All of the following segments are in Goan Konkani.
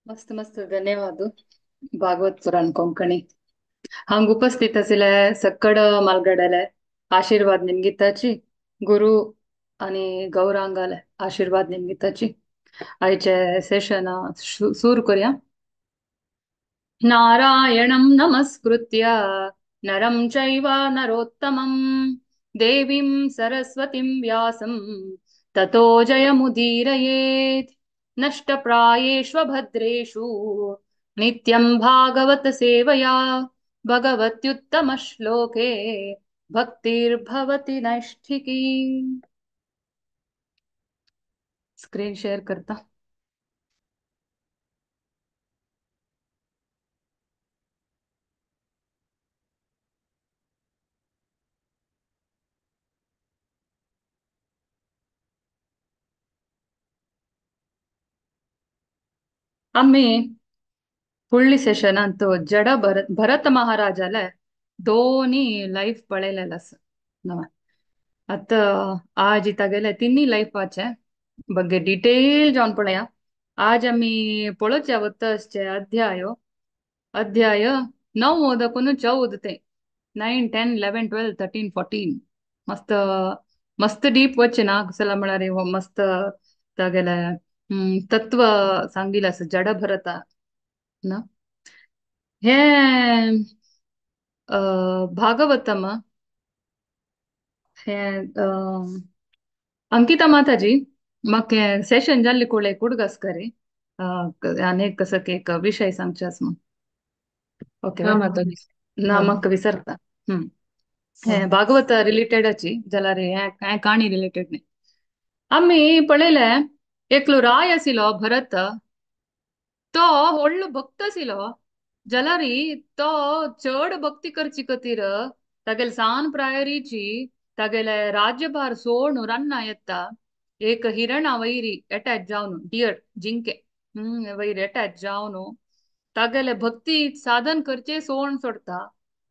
मस्त मस्त धन्यवाद भागवत पुराण कोंकणी हांग उपस्थित आशिल्ले सक्कड मालगड्याले आशीर्वाद निमगिताची गुरु आणि गौरांगाले आशीर्वाद निमगिताची आयचे सेशन सुरू करूया. नारायणं नमस्कृत्य नरं चैव नरोत्तमं देवीं सरस्वतीं व्यासं ततो जयमुदीरयेत्. नष्टप्रायेष्वभद्रेषु नित्यं भागवत सेवया भगवत्युत्तमश्लोके भक्तिर्भवति नैष्ठिकी. स्क्रीन शेअर करता. आम्ही फुडली सेशनांत जड भरत भरत महाराजाले दोन्ही लाईफ पळयलेलें आसा नवें. आतां आज तागेले तिन्ही लायफाचे बगे डिटेल जावन पळया. आज आमी पळोवच्या वता आसचे अध्याय अध्याय 9 दाखून 14 ते 9 10 11 12 13 14. मस्त मस्त डीप वचना ना कसला म्हळ्यार हो मस्त तागेले तत्व सांगिल्लें आसा जड भरता ना. हे भागवतम हे अंकिता माताजी म्हाका सेशन जाल्ले कडेन उडगास करी आनी कसो एक विशय सांगचे आसा म्हूण. ओके हा माताजी. ना हा म्हाका विसरता. हा हे भागवत रिलेटेडाची जाल्यार हे काणी रिलेटेड न्ही. आमी पळयलें एकलो राय आशिल्लो भरत, तो व्हडलो भक्त आशिल्लो जाल्यार तो चड भक्ती करची खातीर तागेले सान प्रायरीची तागेले राज्यभार सोडून रान्ना येता एक हिरणा वैरी अटॅच जावन डियर जिंके वैर अटॅच जावन तागेले भक्ती साधन करचे सोड सोडता.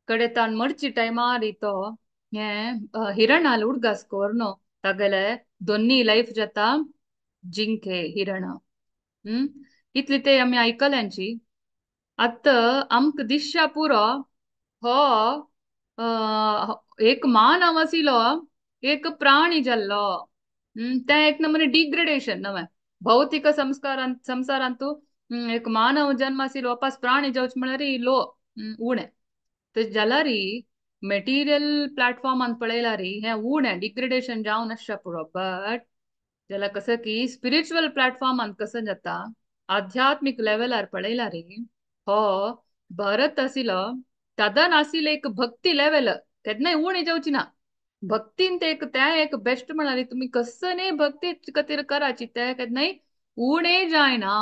कडे ताण मरची टायमार तो हे हिरणाल उडगास करून तागेले दोन्ही लायफ जाता जिंके हिरणा. इतले ते आमी आयकल्यांची. आतां आमकां दिसच्या पुरो हो एक मानव आशिल्लो एक प्राणी जाल्लो. तें एक नमुने डिग्रेडेशन नवें भौतिक संस्कारांत संसारांतू एक मानव जन्म आशिल्लो वापस प्राणी जावचें म्हळ्यार लो उणें. तशें जाल्यार मटेरियल प्लॅटफॉर्मान पळयल्यार हें उणें डिग्रेडेशन जावन आसच्या पुरो. बट जाल्यार कसं की स्पिरिच्युअल प्लॅटफॉर्मान कसं जाता आध्यात्मीक लेवलार पळयल्यार हो भरत आशिल्लो तादा नाशिल्लें एक भक्ती लेवल केन्नाय उणें जावची ना. भक्तीन ते एक तें एक बेस्ट म्हळ्यार तुमी कसं न्ही भक्ती खातीर कराची तें केन्नाय उणें जायना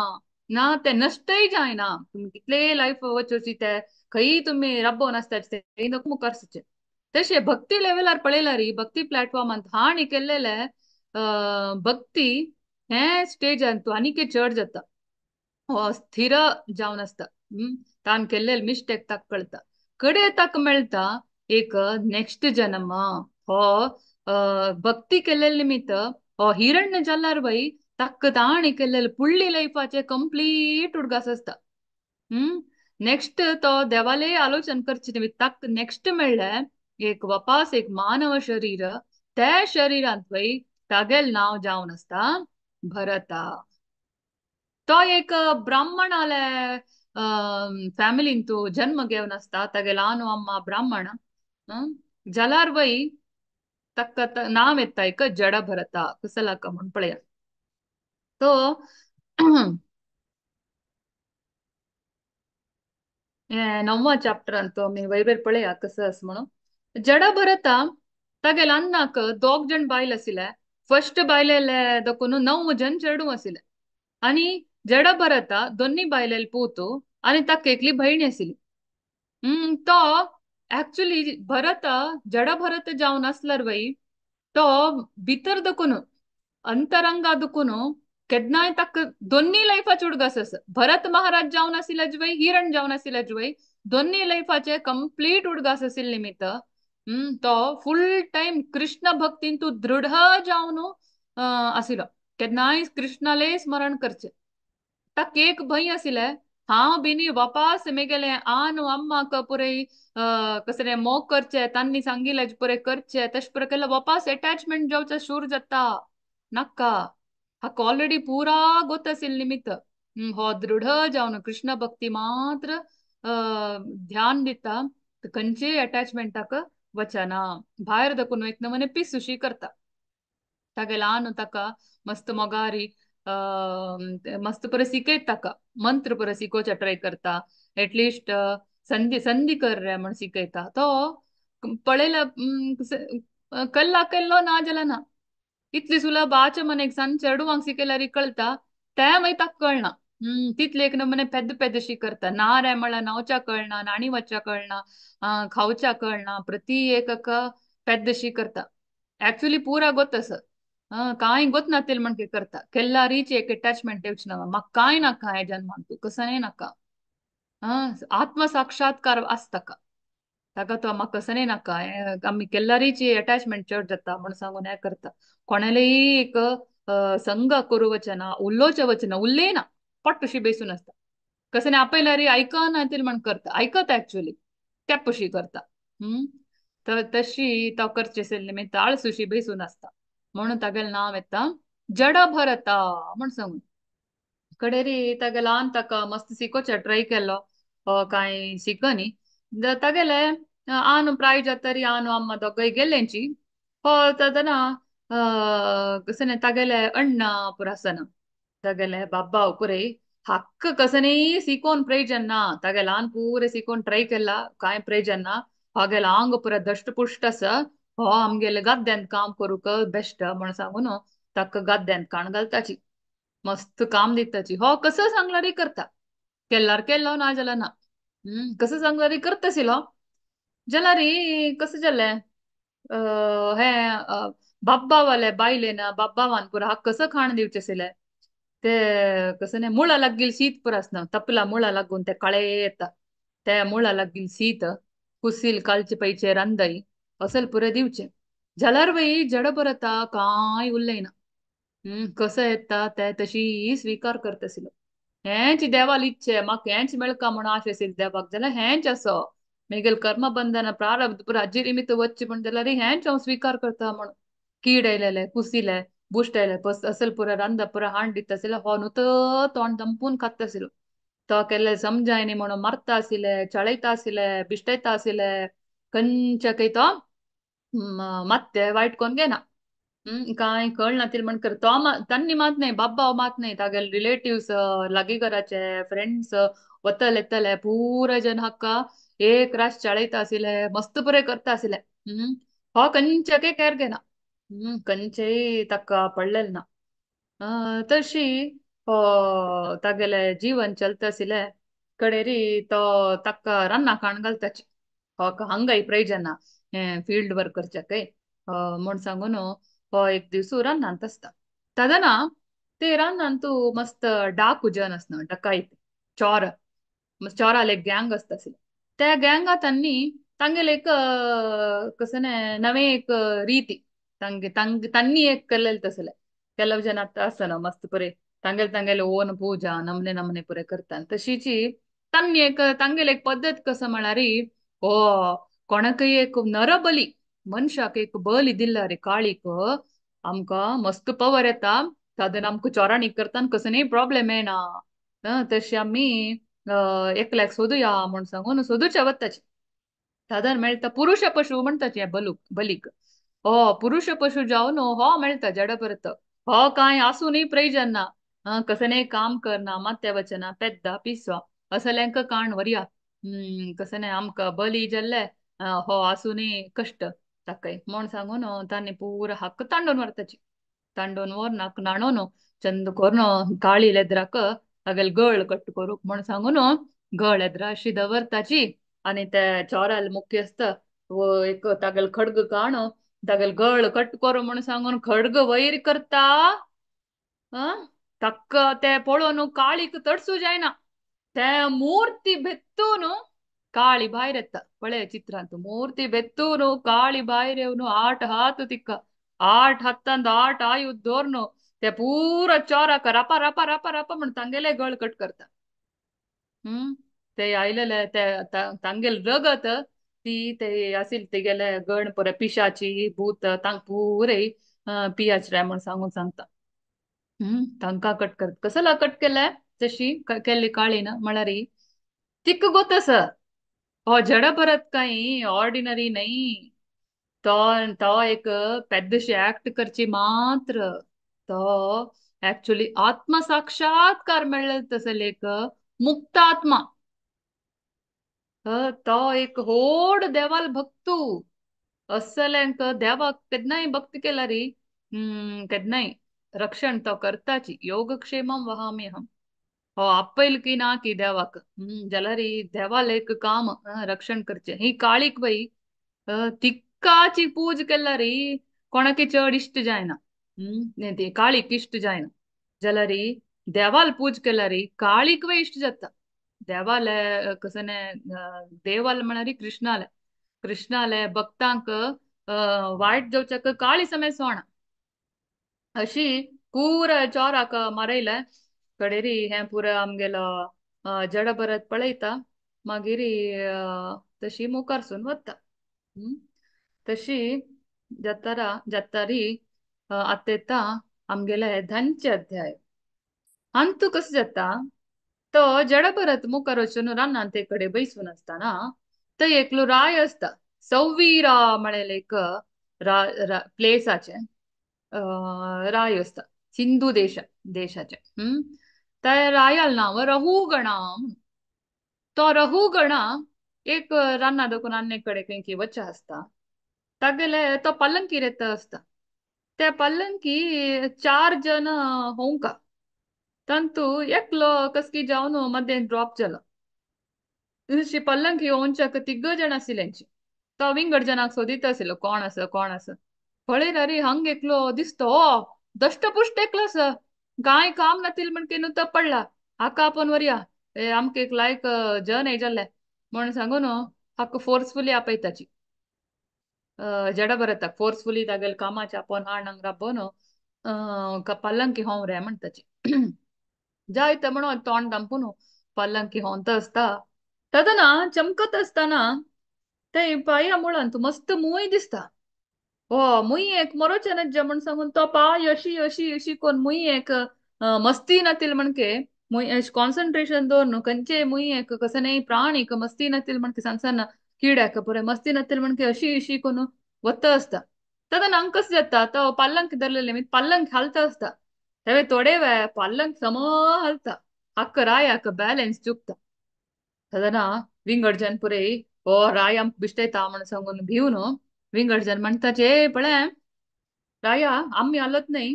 ना तें नश्टय जायना. तुमी कितलेय लायफ वचोची ते खंय तुमी राबोवन आसता ते मुखार सरचें. तशें भक्ती लेवलार पळयल्यार भक्ती प्लॅटफॉर्मान हांणी केल्लेलें भक्ती हें स्टेजान तूं आनीक चड जाता हो स्थिर जावन आसता. तान केल्लेले मिस्टेक ताका कळटा कडे ताका मेळटा एक नेक्स्ट जन्म. हो भक्ती केल्लेले निमित्त हो हिरण्य जाल्यार बाई ताका ताणें केल्लेले फुडली लायफाचे कंप्लीट उडगास आसता. नेक्स्ट तो देवाले आलोचन करचे निमित्त ताका नेक्स्ट मेळ्ळें एक वापास एक मानव शरीर. त्या शरीरांत बाई तागेल नांव जावन आसता भरता. तो एक ब्राह्मणाले फॅमिलीन तूं जन्म घेवन आसता. तागेले आनो अम्मा ब्राह्मण जाल्यार बाई ताका नांव येता एक जड भरता कसलाका म्हूण पळया. तो णव्वा चॅप्टरान तो आमी वयर पळया कसं आसा म्हणून. जड भरता तागेले अन्नाक दोग जण बायल आशिल्ले. फर्स्ट बायलेले दाखोवन 9 जण चेडूं आशिल्ले आनी जड भरता दोन्ही बायलेले पूत आनी ताका एकली भयणी आशिल्ली. तो एक्चुअली भरत जड भरत जावन आसल्यार बाई तो भितर दाखोवन अंतरंगा दुखून केन्नाय ताका दोन्ही लायफाचे उडगास आसा. भरत महाराज जावन आशिल्ले बाई हिरण जावन आशिल्ले बाई दोन्ही लायफाचे कंप्लीट उडगास आशिल्ले निमित्त तो फुल टायम कृष्ण भक्तीन तूं दृढ जावन आशिल्लो. केन्नाय कृष्णाले स्मरण करचें. ताका एक भंय आशिल्लें हांव बिनी वापास मेगेले आनु अम्माक पुरय कसले मोग करचे तांणी सांगिल्लें पुरे करचे तशें पुरे केल्यार वापास अटॅचमेंट जावचें शूर जाता नाका. हाका ऑलरेडी पुरा गोत आशिल्लें निमित्त हो दृढ जावन कृष्ण भक्ती मात्र ध्यान दिता खंयचेय अटॅचमेंटाक वचना. भायर दाखून एक नमने पिसुशी करता. तागेले आनु ताका मस्त मोगारी मस्त पुरे शिकयत ताका मंत्र पुरे शिकोवचे ट्राय करता एटलिस्ट संधी संधी कर रे म्हण शिकयता. तो पळयला कल्ला केल्लो ना जाल्यार ना इतली सुलभ आचे मन एक सान चेडवांक शिकयल्यार कळटा तें मागीर ताका कळना. तितले एक नमने पेद्द पेद्दशी करता ना रे म्हळ्यार न्हांवच्या कळना नाणी वच्च्या कळना खावच्या कळना प्रति एक पेद्दशी करता. एक्चुअली पुरा गोत आसा कांय गोत नातील म्हण करता केल्लारीच एक अटॅचमेंट येवची ना म्हाका कांय नाका हे जन्मान तूं कसलें नाका. आत्मसाक्षात्कार आसता ताका ताका तो म्हाका कसलें नाका आमी केल्लारीची अटॅचमेंट चड जाता म्हण सांगून हें करता. कोणालेय एक संग करूं वचना उलोवचें वचना उलयना पट्टशी बेसून आसता कसलें आपयल्यार आयकना तील म्हण करता आयकता एक्चुअली तेपशी करता. तशी तो करचे निमित्त आळसुशी बेसून आसता म्हणून तागेलें नांव येता जड भरता म्हण सांगून. कडेरी तागेलो आन ताका मस्त शिकोवचें ट्राय केलो कांय शिकनी तागेले आनु प्राय जातरी आनु अम्मा दोगय गेल्यांची हो तेन्ना कसने तागेले अण्णा पुरा आसना तागेले बाब्बा पुरे हक्क कसनेय शिकोवन प्रयोजन ना. तागेले आन पुरे शिकोवन ट्राय केला कांय प्रयोजन ना. हागेले आंग पुरा दष्टपुष्ट आसा हो आमगेले गद्द्यांत काम करूंक बेस्ट म्हण सांगून ताका गद्द्यांत काण घालताची मस्त काम दिताची. हो कसो सांगल्यारय करता केल्यार केलो ना जाल्यार ना. कसो सांगल्यारय करता आशिल्लो जाल्यार कसं जालें हें बाब्बावाले बायले ना बाब्बावान पुरा हाका कसं खाण दिवचें आशिल्लें ते कसं न्ही मुळा लागील शीत पुरा आसना तपला मुळा लागून ते काळे येता ते मुळा लागील शीत कुसील कालचे पैचे रांदय असल पुरे दिवचे जाल्यार बाई जड भरता कांय उलयना. कसं येता ते तशी स्विकार करता आशिल्लो. हेंच देवाल इच्छे म्हाका हेंच मेळका म्हूण आश आशिल्ली देवाक जाल्यार हेंच आसो मेगेल कर्म बंधन प्रारब्ध पुरा हाजेर निमित्त वच्चें म्हण जाल्यार हेंच हांव स्विकार करता म्हण कीड आयलेले कुसिले बुश्ट आयले बस असल पुरा रांदा पुरा हांड दिता आशिल्लो हो न्हू तो तोंड दंपून खाता आशिल्लो. तो केल्ले समजायनी म्हणून मारता आशिल्ले चळयता आशिल्ले बिश्टयता आशिल्ले खंयच्या तो मात्ते वायट कोण घेना. कांय कळना तील म्हण कर तो तांणी मात न्हय बाब्बा मात न्हय तागेले रिलेटिव्स लागीं घराचे फ्रेंड्स वतले येतले पुरा जन हाका एक रास चळयता आशिल्ले मस्त पुरे करता आशिल्ले. हो खंयच्याकय केर घेना खंयचेय ताका पडलेलें ना. तशी हो तागेले जीवन चलता आशिल्लें कडेरी तो ताका रान्ना खाण घालताची हो हांगाय प्रयोजन ना हें फिल्ड वर्करच्याकय म्हण सांगून हो एक दीस रान्नांत आसता. तेन्ना ते रान्नांत मस्त डाकू जन आसना डकायत चोर चोराले एक गँग आसता आशिल्लें त्या गँगा तांणी तांगेले एक कसं नवे एक रीती तांगे तांणी एक केल्लें तसलें ಕೆಲವು ಜನ आसना मस्त पुरे तांगेले तांगेले ओन पूजा नमने नमने पुरे करता तशीची तांणी एक तांगेले एक पद्दत कसं म्हळ्यार हो कोणाकय एक नरबली मनशाक एक बली दिल्ला रे काळीक आमकां मस्त पवर येता तातून आमकां चोरांनी करता कसलेय प्रॉब्लेम येना तशें आमी एकल्याक सोदुया म्हूण सांगून सोदूच्या वताची. सादारण मेळटा पुरुष पशु म्हणटाची बलूक बलीक हो पुरुष पशु जावन हो मेळटा जड परत हो कांय आसूनय प्रयोजन ना कसलेंय काम करना मात्या वचना पेद्दा पिसवा असल्यांक काण व्हरया कसलें आमकां बली जाल्ले हो आसूनय कश्ट ताकाय म्हूण सांगून तांणी पुरा हक्क तांडोवन व्हरताची. तांडोवन व्हरून हाक न्हाणोवन चंद करून काळी लेद्राक तागेले गळ कट्ट करूंक म्हूण सांगून गळ येद्रा अशी दवरताची आनी ते चोराल मुख्यस्थ एक तागेले खड्ग काण तागेले गळ कट करूं म्हूण सांगून खड्ग वयर करता. ताका ते पळोवन काळीक तडसू जायना ते मूर्ती बेत्तून काळी भायर येता. पळय चित्रांत मूर्ती बेत्तून काळी भायर येवन आठ हात तिका आठ हातांत आठ आयुध दवरून ते पुरा चोराक रापा रापा रापा रापा म्हण तांगेले गळ कट करता. ते आयलेले ते तांगेल रगत ती ते आसिल तेगेले गण पुरे पिशाची भूत तांक पुरे पियाच रे म्हण सांगून सांगता. तांकां कट करत कसला कट केलाय तशी केल्ली काळी ना म्हळ्यार तिक गोतस हो जड परत काही ऑर्डिनरी नाही. तो तो एक पेद्दशी ऍक्ट करची मात्र तो ऍक्च्युली आत्मसाक्षात्कार मेळ्ळे तसले एक मुक्तात्मा. तो एक होड देवाल भक्तू असल्यांक देवाक केन्नाय भक्ती केला री केन्नाय रक्षण तो करताची. योगक्षेमम वहाम्यहम हो आपयल की ना की देवाक जाल्यार देवाल एक काम रक्षण करचे. ही काळीक बाई तिक्काची पूज केला री कोणाकी चड इश्ट जायना. ती काळीक इश्ट जायना जाल्यार देवाल पूज केला री काळीक वय इश्ट जाता. देवाले कसने देवाल म्हळ्यार कृष्णाले कृष्णाले भक्तांक वायट जावच्याक काळी समय सोणा अशी पुरा चोराक मारयले कडेरी हें पुरा आमगेलो जड भरत पळयता मागीर तशी मुखारसून वता. तशी जातारा जातारी आतां येता आमगेले धांचे अध्याय. अंतू कसं जाता तो जड भरत मुखार वचून रानांत ते कडेन बैसून आसतना थंय एकलो राय आसता सौवीरा म्हळेले एक प्लेसाचे राय आसता सिंधू देशाचे. त्या रायाल नांव रहुगणा. तो रहुगणा एक रान्ना दखून आन्ने कडेन खंय वच्चे आसता तागेले तो पल्लंकीर येता आसता. त्या पल्लंकी चार जण होंका तांतू एकलो कसकी जावन मदें ड्रॉप जालो. अशी पल्लंकी होवच्याक तिग जण आशिल्ल्यांची तो विंगड जणांक सोदीत आशिल्लो कोण आसा कोण आसा पळयल्यार हांग एकलो दिसतो दष्टपुष्ट एकलो आसा कांय काम नातील म्हणके न्हू तो पडला हाका आपोवन व्हरया ए आमकां एक लायक जन हे जाल्ले म्हण सांगून हाका फोर्सफुली आपयताची जड भरताक फोर्सफुली तागेले कामाचे आपोवन हाड हांगा राबोवन पल्लंकी होंव रे म्हणटाची. जायत म्हणून तोंड दांपून पल्लंकी होंत आसता तेन्ना चमकत आसतना ते पांया मुळांत मस्त मूय दिसता. हो मुय एक मरोचें नज्जा म्हण सांगून तो पांय अशी अशी अशी कोन्न मुय एक मस्ती नातील म्हणके मुय अशें कॉन्सन्ट्रेशन दवरून खंयचे मुय एक कसलेय प्राणीक मस्ती नातील म्हणके सान सान किड्याक पुराय मस्ती नातील म्हणके अशी अशी कोन्न वता आसता. तेन्ना हांगा कसं जाता तो पल्लंक धरलेले मीत पल्लंक हालता आसता तेवे थोडे वेळ पल्लंक सम हालता हाका रायाक बॅलन्स चुकता. तेन्ना विंगड जन पुराय हो राय आमकां बिश्टयता म्हण सांगून भिवन विंगड जन म्हणटाचे पळय राया आमी हालत न्हय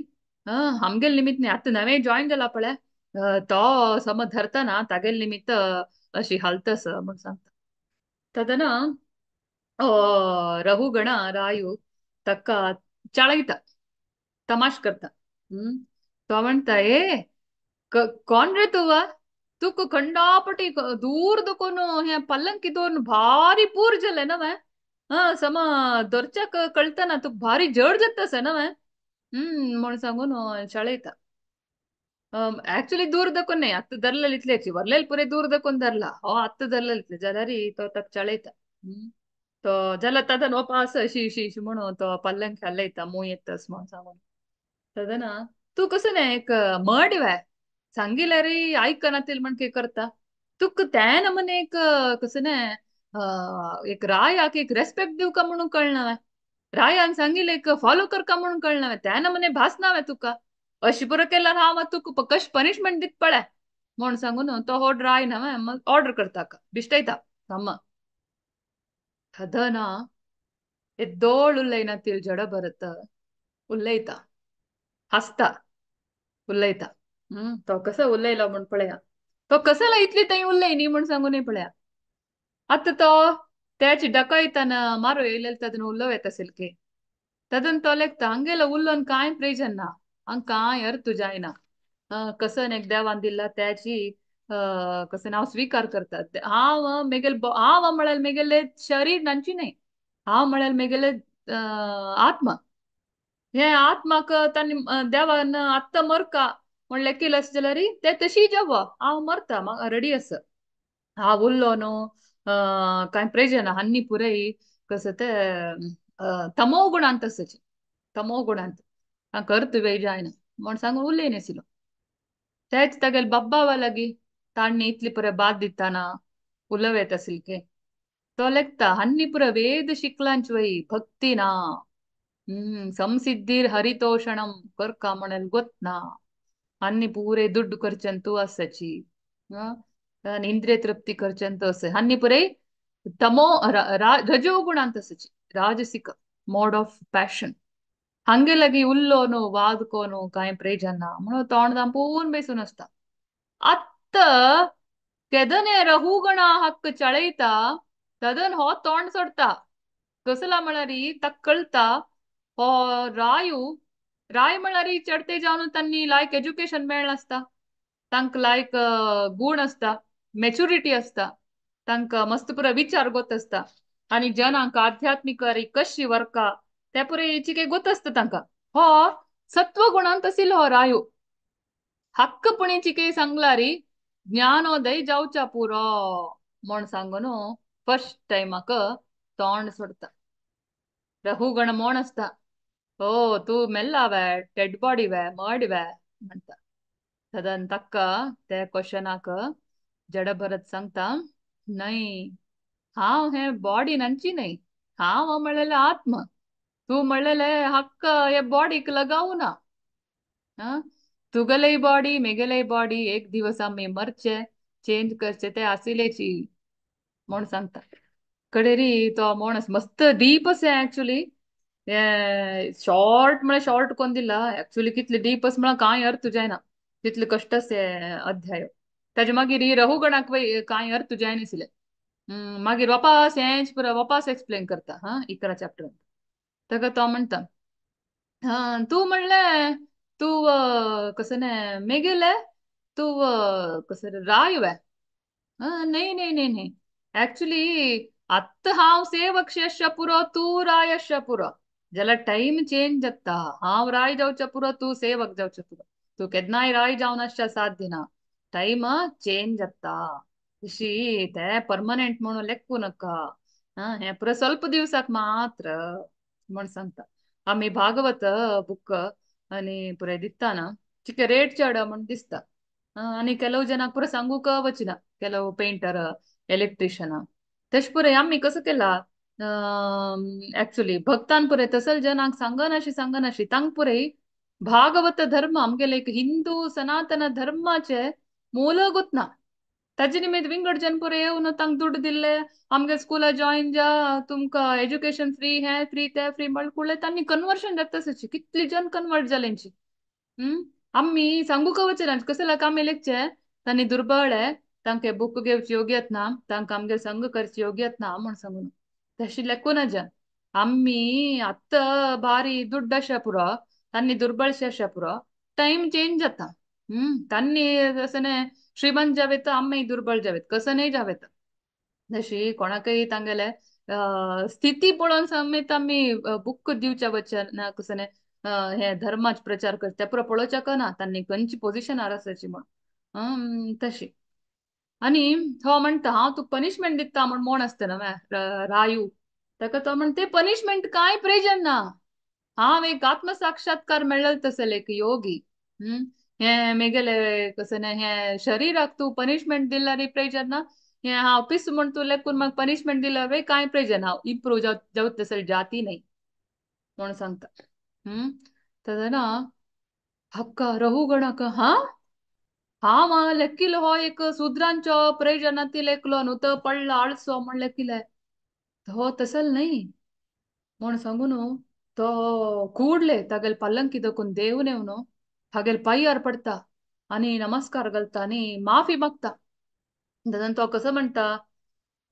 आमगेले निमित्त न्हय आतां नवें जॉयन जाला पळय तो समज धरतना तागेले निमित्त अशी हालतस म्हण सांगता. तेन्ना रहुगणा रायू ताका चाळयता तमाश करता. तो म्हणटा ए कोण रे तूं तुका खंडापटी दूर दखून हें पल्लंकी दवरून भारी पूर जालें न्हय सम धरच्याक कळतना तुका भारी जड जाता आसा न्हय म्हण सांगून चाळयता. ऍक्च्युली दूर दखून न्हय आतां धरलेले इतल्याची व्हरलेले पुराय दूर दखून धरला हो आतां धरलेले इतले जाल्यार तो ताका चाळयता. तो जाल्यार तातूंत वपास अशी अशी अशी म्हणून तो पल्लंक हालयता मूय येतास म्हण सांगून. तेन्ना तूं कसं न्हय एक मड वाय सांगिल्यार आयकनातील म्हण कितें करता तुका त्या नमुने एक कसं न्हय एक रायाक एक रेस्पेक्ट दिवका म्हणून कळना रायान सांगिल्लें एक फॉलो करका म्हणून कळना त्या नमुने भासना वे तुका अशी पुरो केल्यार हांव तुका कशें पनिशमेंट दित पळय म्हण सांगून तो हो राय न्हय ऑर्डर करता बिश्टयता साम. तेन्ना येदोळ उलयना तील जड भरत उलयता हांसता उलयता. तो कसो उलयलो म्हण पळया तो कसो इतली थंय उलय न्ही म्हण सांगूनय पळया. आतां तो त्याची डकयतना मारो येयलेले तातून उलोवं येता सिल्के तातून तो लेखता हांगेलो उलोवन कांय प्रयोजन ना हांगा कांय अर्थ जायना कसन एक देवान दिला त्याची कसं हांव स्विकार करता. हांव मेगेल हांव म्हळ्यार मेगेले शरीर नांची न्हय हांव म्हळ्यार मेगेले आत्मा. हे आत्माक तांणी देवान आत्तां मरका म्हणलें केलें आसत जाल्यार ते तशी जेवा हांव मरता म्हाका रेडी आसा हांव उरलो न्हू कांय प्रेजन हान्नी पुरय कसं ते तमो गुणांत आसाची तमो गुणांत करत वेळ जायना म्हण सांगून उलय नाशिल्लो. तेच तागेले बाब्बावा लागीं तांणी इतली पुराय बाद दिताना उलोवं आशिल्ले तो लेखता हन्नी पुरा वेद शिकलांच वय भक्ती ना संसिद्धीर हरितोषणम करका म्हणेल गोत ना हन्नी पुरे दुड्ड करचंतू आसाची आनी इंद्रिय तृप्ती करचंतू आसा हन्नी पुरे तमो रजोगुणांत आसाची राजसिक मोड ऑफ पॅशन हांगे लागी उल्लो न्हू वाद कोनु कांय प्रेजन ना म्हणून तोंड दांपून बेसून आसता. आत्त केदने रहुगणा हक्क चळयता तदन हो तोंड सोडता कसला म्हळ्यार ताका कळटा हो रायू राय म्हळ्यार चडते जावन तांणी लायक एज्युकेशन मेळनासता तांकां लायक गूण आसता मॅच्युरिटी आसता तांकां मस्त पुरो विचार गोत आसता आनी जनांक आध्यात्मीक कशी वर्का ते पुरे चिके गोत आसता तांकां. हो सत्वगुणांत आशिल्लो हो रायू हक्क पुणी चिके सांगलारी ज्ञानोदय जावच्या पुरो म्हण सांगून फर्स्ट टायमाक तोंड सोडता. रहुगण मोण आसता ओ तूं मेल्ला वे डेड बॉडी वे मर्ड वे म्हणटा. तदन ताका त्या क्वेश्चनाक जडभरत सांगता न्हय हांव हे बॉडी नंची न्हय हांव म्हणलेलें आत्म तूं म्हणलेलें हक्क हे बॉडीक लगावू ना तुगेलेय बॉडी मेगेलेय बॉडी एक दिवस आमी मरचे चेंज करचे ते आशिल्लेची म्हण सांगता. कडेरी तो मोणस मस्त डीप आसा एक्चुली शॉर्ट म्हळ्यार शॉर्ट कोण दिला एक्चुली कितले डीप आसा म्हळ्यार कांय अर्थ जायना तितले कश्ट आसा अध्याय. ताजे मागीर रहुगणाक कांय अर्थ जायनाशिल्लें. मागीर वापास हेंच पुरो वापास एक्सप्लेन करता हा 11 चॅप्टर ताका तो म्हणटा हा तूं म्हणलें तूं कसं न्हय मेगेले तूं कसं राय वे न्हय न्हय न्हय न्हय एक्चुली आत्तां हांव सेवक शेष पुरो तूं राय पुरो जाल्यार टायम चेंज जाता हांव राय जावच्या पुरो तूं सेवक जावच्या पुरो तूं केन्नाय राय जावन आसच्या साथ दिना टायम चेंज जाता तशी ते परमनंट म्हणून लेखू नाका हें पुरो स्वल्प दिवसाक मात्र म्हण सांगता. आमी भागवत बुक आनी पुराय दिताना चिके रेट चड म्हण दिसता आनी ಕೆಲವು जनाक पुरो सांगूक वचना ಕೆಲವು पेंटर इलेक्ट्रिशियन तशें पुराय आमी कसो केला एक्चुली भक्तान पुराय तसल जनांक सांगनाशी सांगनाशी तांक पुराय भागवत धर्म आमगेले एक हिंदू सनातन धर्माचे मूल गोतना ताजे निमित्त विंगड जन पुराय येवन तांक दुड्ड दिल्ले आमगे स्कुला जॉईन जा तुमकां एज्युकेशन फ्री हें फ्री तें फ्री म्हळ्यार कुडले तांणी कन्वर्शन जाता तशें कितले जन कन्वर्ट जालेंची. आमी सांगूक वचना कसं लायक आमी लेखचे तांणी दुर्बळ तांकां बुक घेवची योग्यत ना तांकां आमगेर संग करची योग्यत ना म्हण सांगून तशी लेखून जन आमी आत्तां भारी दुड्ड आशा पुरो तांणी दुर्बळशे आशा पुरो टायम चेंज जाता. तांणी तशें न्हय श्रीमंत जावेत आमी दुर्बळ जावेत कसं न्हय जावेत तशी कोणाकय तांगेले स्थिती पळोवन समेत आमी बुक दिवच्या वचना कसं न्हय हे धर्माच प्रचार करता पुरो पळोवच्याक ना तांणी खंयची पोजिशनार आसाची म्हण तशी. आनी हो म्हणटा हांव तुका पनिशमेंट दिता म्हण मोण आसता न्हय रायू ताका तो म्हणटा पनिशमेंट कांय प्रयोजन ना हांव एक आत्मसाक्षात्कार मेळ्ळें तसलें एक योगी हें मेगेले कसं न्हय हें शरीराक तूं पनिशमेंट दिल्यार प्रयोजन ना हें हांव पिस म्हण तूं लेखून म्हाका पनिशमेंट दिल्यार कांय प्रयोजन हांव इम्प्रूव जावत तसलें जाती न्हय म्हण सांगता. तेन्ना हक्का रहुगणाक हा हांव लेखिलो हो एक सुद्रांचो प्रयोजनाती लेखलो न्हू तो पडलो आळसो म्हण लेखिले हो तसल न्हय म्हण सांगू न्हू तो ಕೂಡ್ಲೆ तागेले पल्लंकी दकून देवन येवन तागेले पांयार पडटा आनी नमस्कार घालता आनी माफी मागता. तेन्ना तो कसो म्हणटा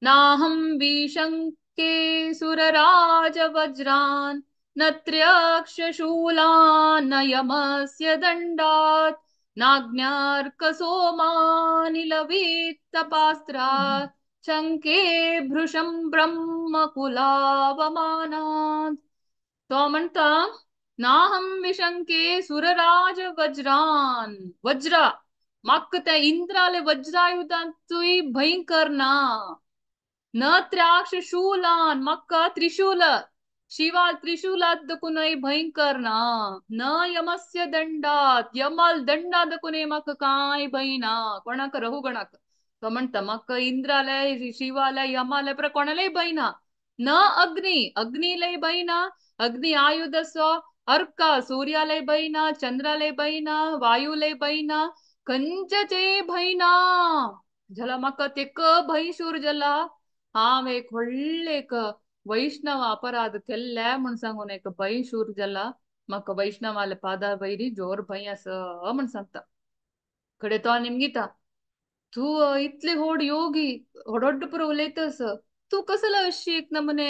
नाहं विशंके सुरराज वज्रान न त्र्यक्षशूलान् न यमस्य दण्डात् नाज्ञार्कसोमानिलवित्तपास्त्रात् शङ्के भृशं ब्रह्मकुलावमानात्. तो म्हणटा नाहं विशंके सुरराज वज्रान वज्रा म्हाका ते इंद्राले वज्रायुधांतूय भंयकर ना. न त्र्याक्ष शूलान म्हाका त्रिशूल शिवा त्रिशूलात दकुनय भंयकर ना. न यमस्य दंडात यमाल दंडा दकुनय म्हाका कांय भंय ना. कोणाक रहुगणाक तो म्हणटा म्हाका इंद्राले शिवाले यमाले पर कोणालेय भंय ना. न अग्नी अग्निलय भंय ना. अग्नि आयुधसो अर्का सूर्यालय भंय ना, चंद्रालय भंय ना, वायुलय भंय ना, खंयचेय भंय ना. जाला म्हाका तेक भंय शूर जाला. हांव एक व्हडलें एक वैष्णव अपराध केल्ले म्हूण सांगून एक भंय शूर जाला. म्हाका वैष्णवाले पादा वयरी जोर भंय आसा म्हूण सांगता. कडे तो निमगिता तूं इतले व्हड योगी व्हड पुरो उलयतस तूं कसलो अशी एक नमुने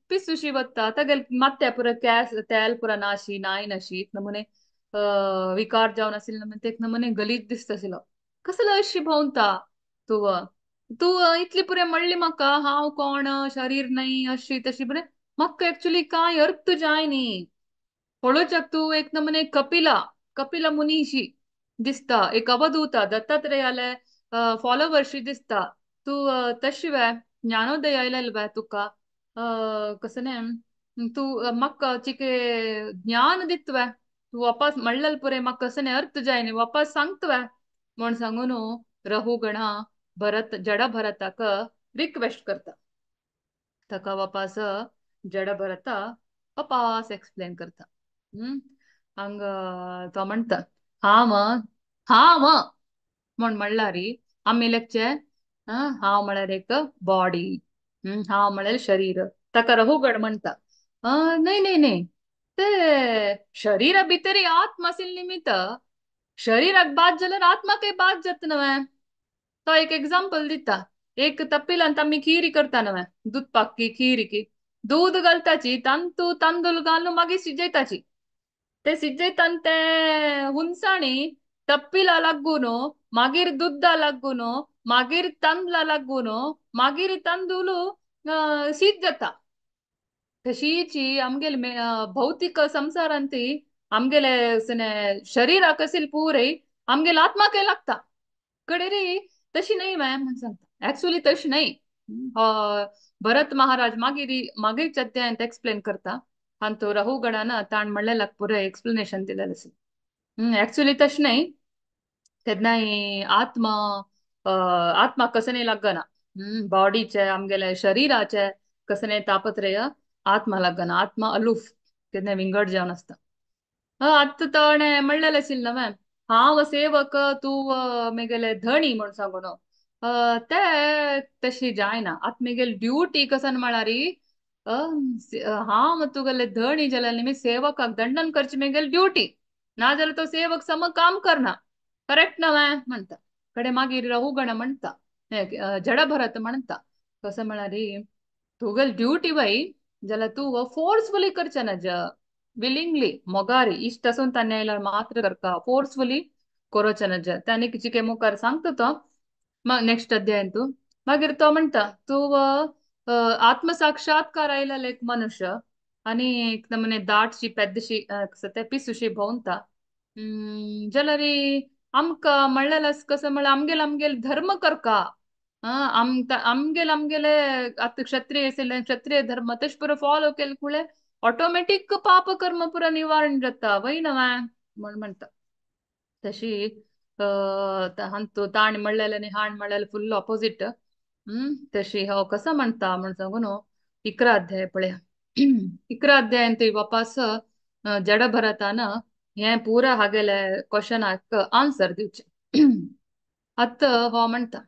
पिसुशी वता तागेले माथ्या पुरो केंस तेल पुरो नाशी नाय नाशी एक नमुने विकार जावन आशिल्ले नमुने ते एक नमुने गलीज दिसता आशिल्लो. कसलो अशी भोंवता तूं तूं इतली पुरें म्हणली म्हाका हांव कोण शरीर न्हय अशी तशी पुरें म्हाका एक्चुली कांय अर्थ जाय न्ही. पळोवच्याक तूं एक नमुने कपिला कपिला मुनीशी दिसता एक अवधूता दत्तात्रेयाले फॉलोवर्शी दिसता तूं तशी वे ज्ञानोदय आयलेलो वे तुका कसं न्ही तूं म्हाका चिके ज्ञान दितवे तूं वापस म्हणलेल पुरें म्हाका कसं न्ही अर्थ जाय न्ही वापस सांगतवे म्हूण सांगून रहुगणा भरत जड भरताक रिक्वेस्ट करता. ताका वापस जड भरता वापस एक्सप्लेन करता. हांगा तो म्हणटा हांव हांव म्हूण म्हणल्यार आमी लेखचे हांव म्हळ्यार एक बॉडी हांव म्हळ्यार शरीर. ताका रहुगण म्हणटा न्हय न्हय न्हय ते शरीरा भितरी आत्मा आशिल्ले निमित्त शरीराक बाद जाल्यार आत्माकय बाद जाता न्हय. तो एक एग्जाम्पल दिता. एक तपिलांत आमी खीर करता न्हय दूद पाकी खीर की दूद घालताची तांतू तांदूळ घालून मागीर शिजयताची ते शिजयताना ते हुनसाणी तप्पिला लागून मागीर दुद्दा लागून मागीर तांदळा लागून मागीर तांदूळ शीत जाता. तशीची आमगेले भौतिक संसारांत आमगेले शरीराक आशिल्ले पुरय आमगेले आत्माकय लागता. कडे रे तशी न्हय मॅम म्हूण सांगता. एक्चुअली तशी न्हय. भरत महाराज मागीर मागीरच्या अध्यायांत एक्सप्लेन करता. हांतू रहुगणान ताण म्हणलें पुराय एक्सप्लेनेशन दिलेलें आसा. एक्चुअली तशें न्हय. तेन्नाय आत्मा आत्मा कसं न्हय लागना बॉडीचे आमगेले शरीराचे कसं न्हय तापत्रय आत्मा लागना. आत्मा अलूफ केन्ना विंगड जावन आसता. आतां ताणें म्हणलेलें आशिल्लें न्हय हांव सेवक तूं मेगेले धणी म्हूण सांगून ते तशी जायना. आतां मेगेली ड्युटी कसन म्हळ्यार हांव तुगेले धणी जाल्यार निमी सेवकाक दंडन करची मेगेली ड्युटी ना जाल्यार तो सेवक सम काम करना करेक्ट न्हय म्हणटा. कडे मागीर रहुगण म्हणटा जड भरत म्हणटा कसं म्हळ्यार तुगेली ड्युटी बाई जाल्यार तूं फोर्सफुली करचें ना विलिंगली मोगारी इश्ट आसून ताणें आयल्यार मात्र करता फोर्सफुली करोचें ना. ताणें चिके मुखार सांगता तो नेक्स्ट अध्यायन तूं मागीर तो म्हणटा तूं आत्मसाक्षात्कार आयलेलो एक मनुष्य आनी एक नमुने दाटशी पेद्दशी ते पिसुशी भोंवता जाल्यार आमकां म्हणलेलें कसं म्हळ्यार आमगेले आमगेले धर्म करका आमगेले आमगेले आतां क्षत्रिय आशिल्ले क्षत्रिय धर्म तशें पुरो फॉलो केले कुळे ऑटोमॅटीक पाप कर्म पुरो निवारण जाता वय न्हय म्हूण म्हणटा. तशी हांतू ताण म्हणलेलें आनी हाण म्हणलेलें फुल्ल ऑपोजीट. तशी हो कसो म्हणटा म्हूण सांगून 11 अध्याय पळया. 11 अध्यायांत वापस जड भरतान हें पुरा हागेले क्वेश्चनाक आन्सर दिवचें. आतां हो म्हणटा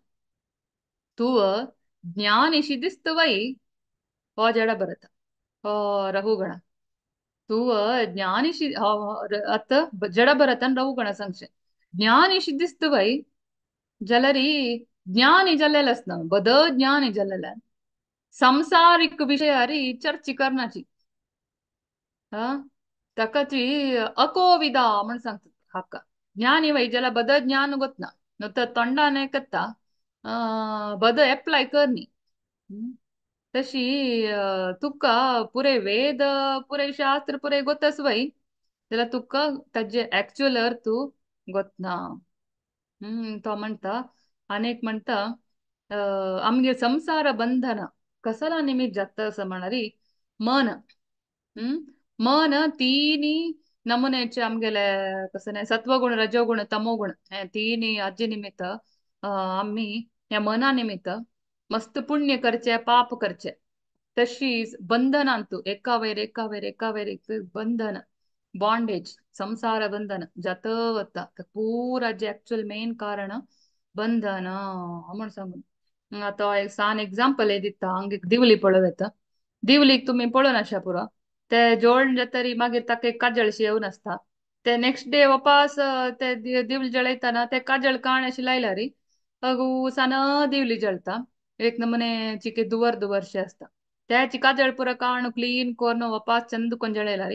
तूं ज्ञानिशी दिसता वय हो जड भरत हो रहुगण तूं ज्ञानिशी आतां जड भरतान रहुगण सांगचें ज्ञानिशी दिसता वय जाल्यार ज्ञानी जाल्लेलें आसना बद ज्ञानी जाल्लेलें संसारीक विशयारी चर्चा करनाची ताका ती अकोविदा म्हूण सांगता हाका ज्ञानी वय जाल्यार बद ज्ञान गोतना न्हू तर तोंडान कत्ता बद एप्लाय करनी. तशी तुका पुरे वेद पुरे शास्त्र पुरे गोतस वय जाल्यार तुका ताजे एक्चुअल अर्थ गोतना. तो म्हणटा आनी एक म्हणटा आमगे संसार बंधन कसला निमित्त जाता असं म्हणारी मन. मन तीनी नमुनेचे आमगेले कसं नाही सत्वगुण रजोगुण तमोगुण हे तीनी आजी निमित्त आम्ही ह्या मना निमित्त मस्त पुण्य करचे पाप करचे तशीच बंधनांतू एका वयर एका वयर एका वयर एक बंधन बॉन्डेज संसार बंधन जात वता पुरा जे एक्चुअल मेन कारण बंधन म्हणून सांगून. आतां एक सान एग्जाम्पल दिता हांगा एक दिवली पळोवं येता. दिवलीक तुमी पळोवन आशा पुरो ते जोड जातरी मागीर ताका एक काजळशी येवन आसता ते नेक्स्ट डे वापास ते दिवली जळयतना ते काजळ काण अशें लायल्यार अगू सान दिवली जळता एक नमुने चिके दुवर दुवरशे आसता त्याची काजळ पुरो काण क्लीन करून वापास चंद कोण जळयल्यार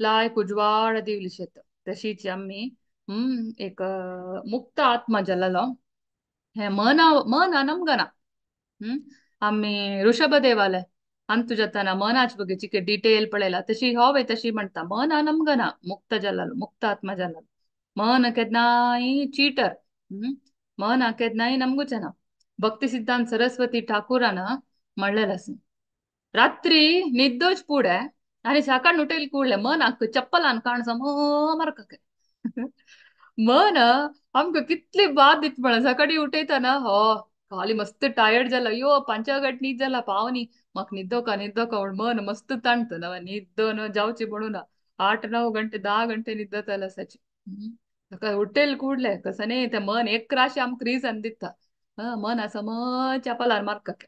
लायक उजवाड दिवली शेत. तशीच आमी एक मुक्त आत्मा जल्लो हे मना मन नमगना. आमी ऋषभदेवाले अंतु जाताना मनाच बगे चिके डिटेल पळयला तशी होवे तशी म्हणटा मन नमगना मुक्त जाल्लो मुक्त आत्मा जाल्लो मन केन्नाय चीटर मन केन्नाय नमगुचना. भक्ती सिद्धांत सरस्वती ठाकूरान म्हणलेलं आसा रात्री निद्दोच पुडे आनी सकाळ उठयले कुडले मनाक चप्पलान काण सम मारकाक मन आमकां कितली बाद दित म्हणा सकाळी उठयतना हो खाली मस्त टायर्ड जाला यो पंचागट न्हीद जाला पावनी म्हाका न्हिदोका न्हिदोका म्हूण मन मस्त ताणटा ना न्हिदोन जावची म्हणून 8 9 घंटे 10 घंटे न्हिदताले आसाची. ताका उठयले कुडले कसं न्ही तें मन एक राशी आमकां रिजन दिता मन आसा म चपलार मारकाक.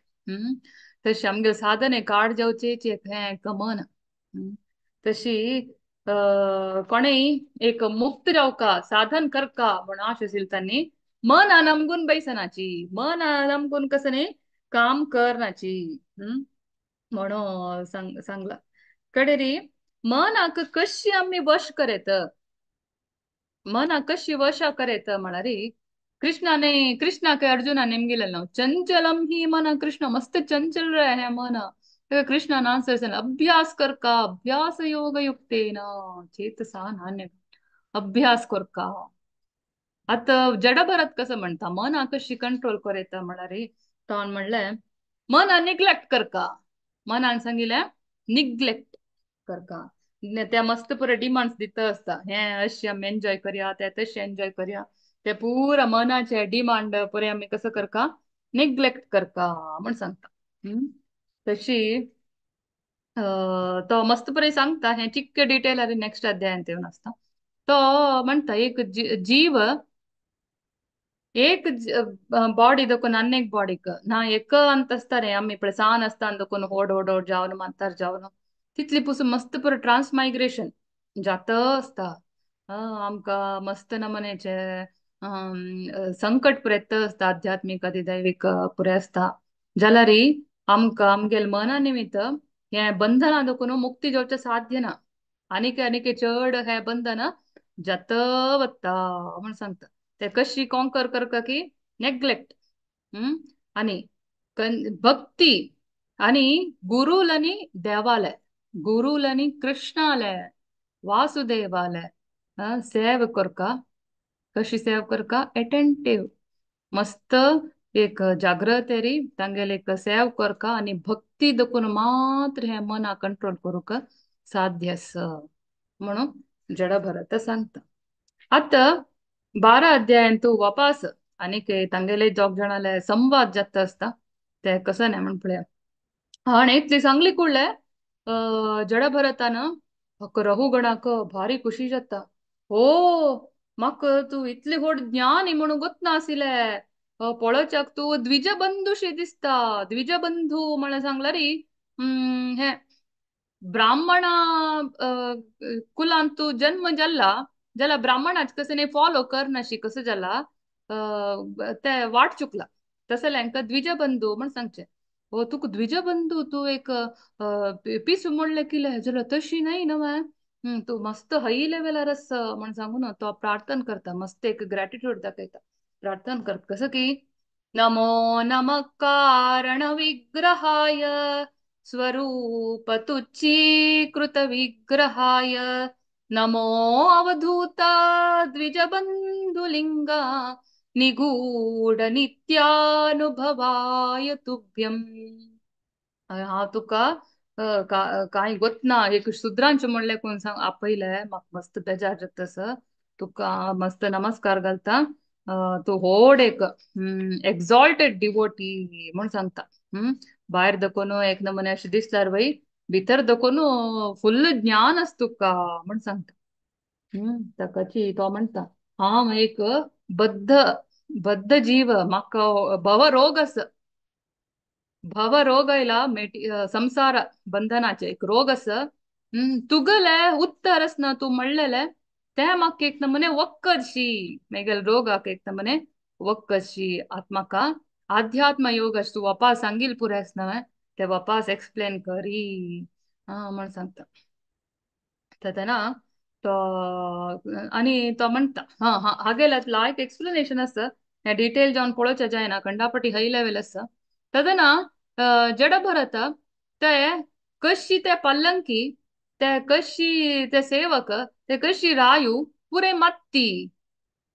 तशी आमगेले साधने काड जावचे हें मन. तशी कोणेय एक मुक्त जावका साधन करका म्हण आश आशिल्ली तांणी मन आनमगून बैसनाची मन आनमगून कसं न्ही काम करनाची म्हणून सांगला. कडेरी मनाक कशी आमी वश करेत मनाक कशी वश करेत म्हणारी कृष्णाने कृष्णाक अर्जुना नेमगिलें ना चंचलम ही मन कृष्ण मस्त चंचल रे हे मन. कृष्णान आन्सर अभ्यास करका अभ्यास योग युक्तेन चेतसा नान्य अभ्यास करका. आतां जडभरत कसं म्हणटा मना कशी कंट्रोल करता म्हणारी तो म्हणलें मना निग्लेक्ट करका मनान सांगिलें निग्लेक्ट करका ते मस्त पुरे डिमांड्स दिता आसता हे अशें आमी एन्जॉय करया ते तशें एन्जॉय करया ते पुरा मनाचे डिमांड पुरे आमी कसं करका निग्लेक्ट करका म्हण सांगता. तशी तो मस्त पुरे सांगता हे चिक्के डिटेल आनी नेक्स्ट अध्यायांत येवन आसता. तो म्हणटा एक जीव एक बॉडी दखून आनी एक बॉडीक ना एक अंत आसता रे आमी पळय सान आसता दखून होड होड होड जावन मांतार जावन तितली पुसून मस्त पुरो ट्रान्समायग्रेशन जाता आसता. आमकां मस्त नमुनेचे संकट पुरे आसता आध्यात्मीक अधिदैवीक पुरे आसता जाल्यार आमकां आमगेले मना निमित्त हे बंधना दखून मुक्ती जावचें साध्य ना आनीक आनीक चड हे बंधन जाता वता म्हण सांगता. ते कशी कॉन्कर करता की नेग्लेक्ट आनी भक्ती आनी गुरूल आनी देवाले गुरूल आनी कृष्णाले वासुदेवाले सेव करका. कशी सेव करका एटेंटीव मस्त एक जागृत तांगेले एक सेव करका आनी भक्ती दखून मात्र हे मना कंट्रोल करूंक साध्य आसा म्हणून जडभरत सांगता. आतां 12 अध्यायांत वापास आनीक तांगेले दोग जाणाले संवाद जाता आसता ते कसं न्ही म्हण पळया. आनी इतली सांगली कुडले जडभरतान म्हाका रहुगणाक भारी खुशी जाता हो म्हाका तूं इतली व्हड ज्ञानी म्हणून गोतना आशिल्लें पळोवच्याक तूं द्विजबंधूशी दिसता. द्विजबंधू म्हळ्यार सांगला री हे ब्राह्मणा कुलांत तूं जन्म जाला जाल्यार ब्राह्मणाच कसं न्ही फॉलो करनाशी कसं जाला ते वाट चुकला तसं हांकां द्विजबंधू म्हण सांगचें. हो तुका द्विजबंधू तूं एक पिसू म्हणलें कितें जाल्यार तशी न्हय न्हय तूं मस्त हाय लेवलार आसा म्हण सांगून तो प्रार्थना करता मस्त एक ग्रॅटिट्यूड दाखयता प्रार्थना करता कसं की नमो नमः कारण विग्रहाय स्वरूप तुच्छीकृत विग्रहाय नमो अवधूता द्विजबन्धुलिङ्गा निगूढ नित्यानुभवाय तुभ्यं. हांव तुका कांय गोतना एक शुद्रांचें म्हणलें कोण सांग आपयलें म्हाका मस्त बेजार जाता सर. तुका मस्त नमस्कार घालता. तूं व्हड एक एक्झॉल्टेड डिवोटी म्हूण सांगता. भायर दखून एक नमुने अशें दिसल्यार वय भितर दखून फुल्ल ज्ञान आसा तुका म्हूण सांगता. ताकाची तो म्हणटा हांव एक बद्ध बद्ध जीव, म्हाका भव रोग आसा, भव रोग आयला मेटी संसार बंधनाचे एक रोग आसा. तुगले उत्तर आसना तूं म्हणलेलें तें म्हाका एक नमुने वक्कशी मेगेल रोगाक एक नमुने वक्कशी. आतां म्हाका आध्यात्म योग तूं वापास सांगील पुराय आसना ते वापास एक्सप्लेन करी म्हण सांगता. तेन्ना तो आनी तो म्हणटा हा हा हागेले लायक एक्सप्लेनेशन आसा, हें डिटेल जावन पळोवचें जायना, खंडापटी हाय लेवल आसा. तेन्ना जड भरत ते कशी ते पल्लंकी ते कशी ते सेवक ते कशी रायू पुरे मात्ती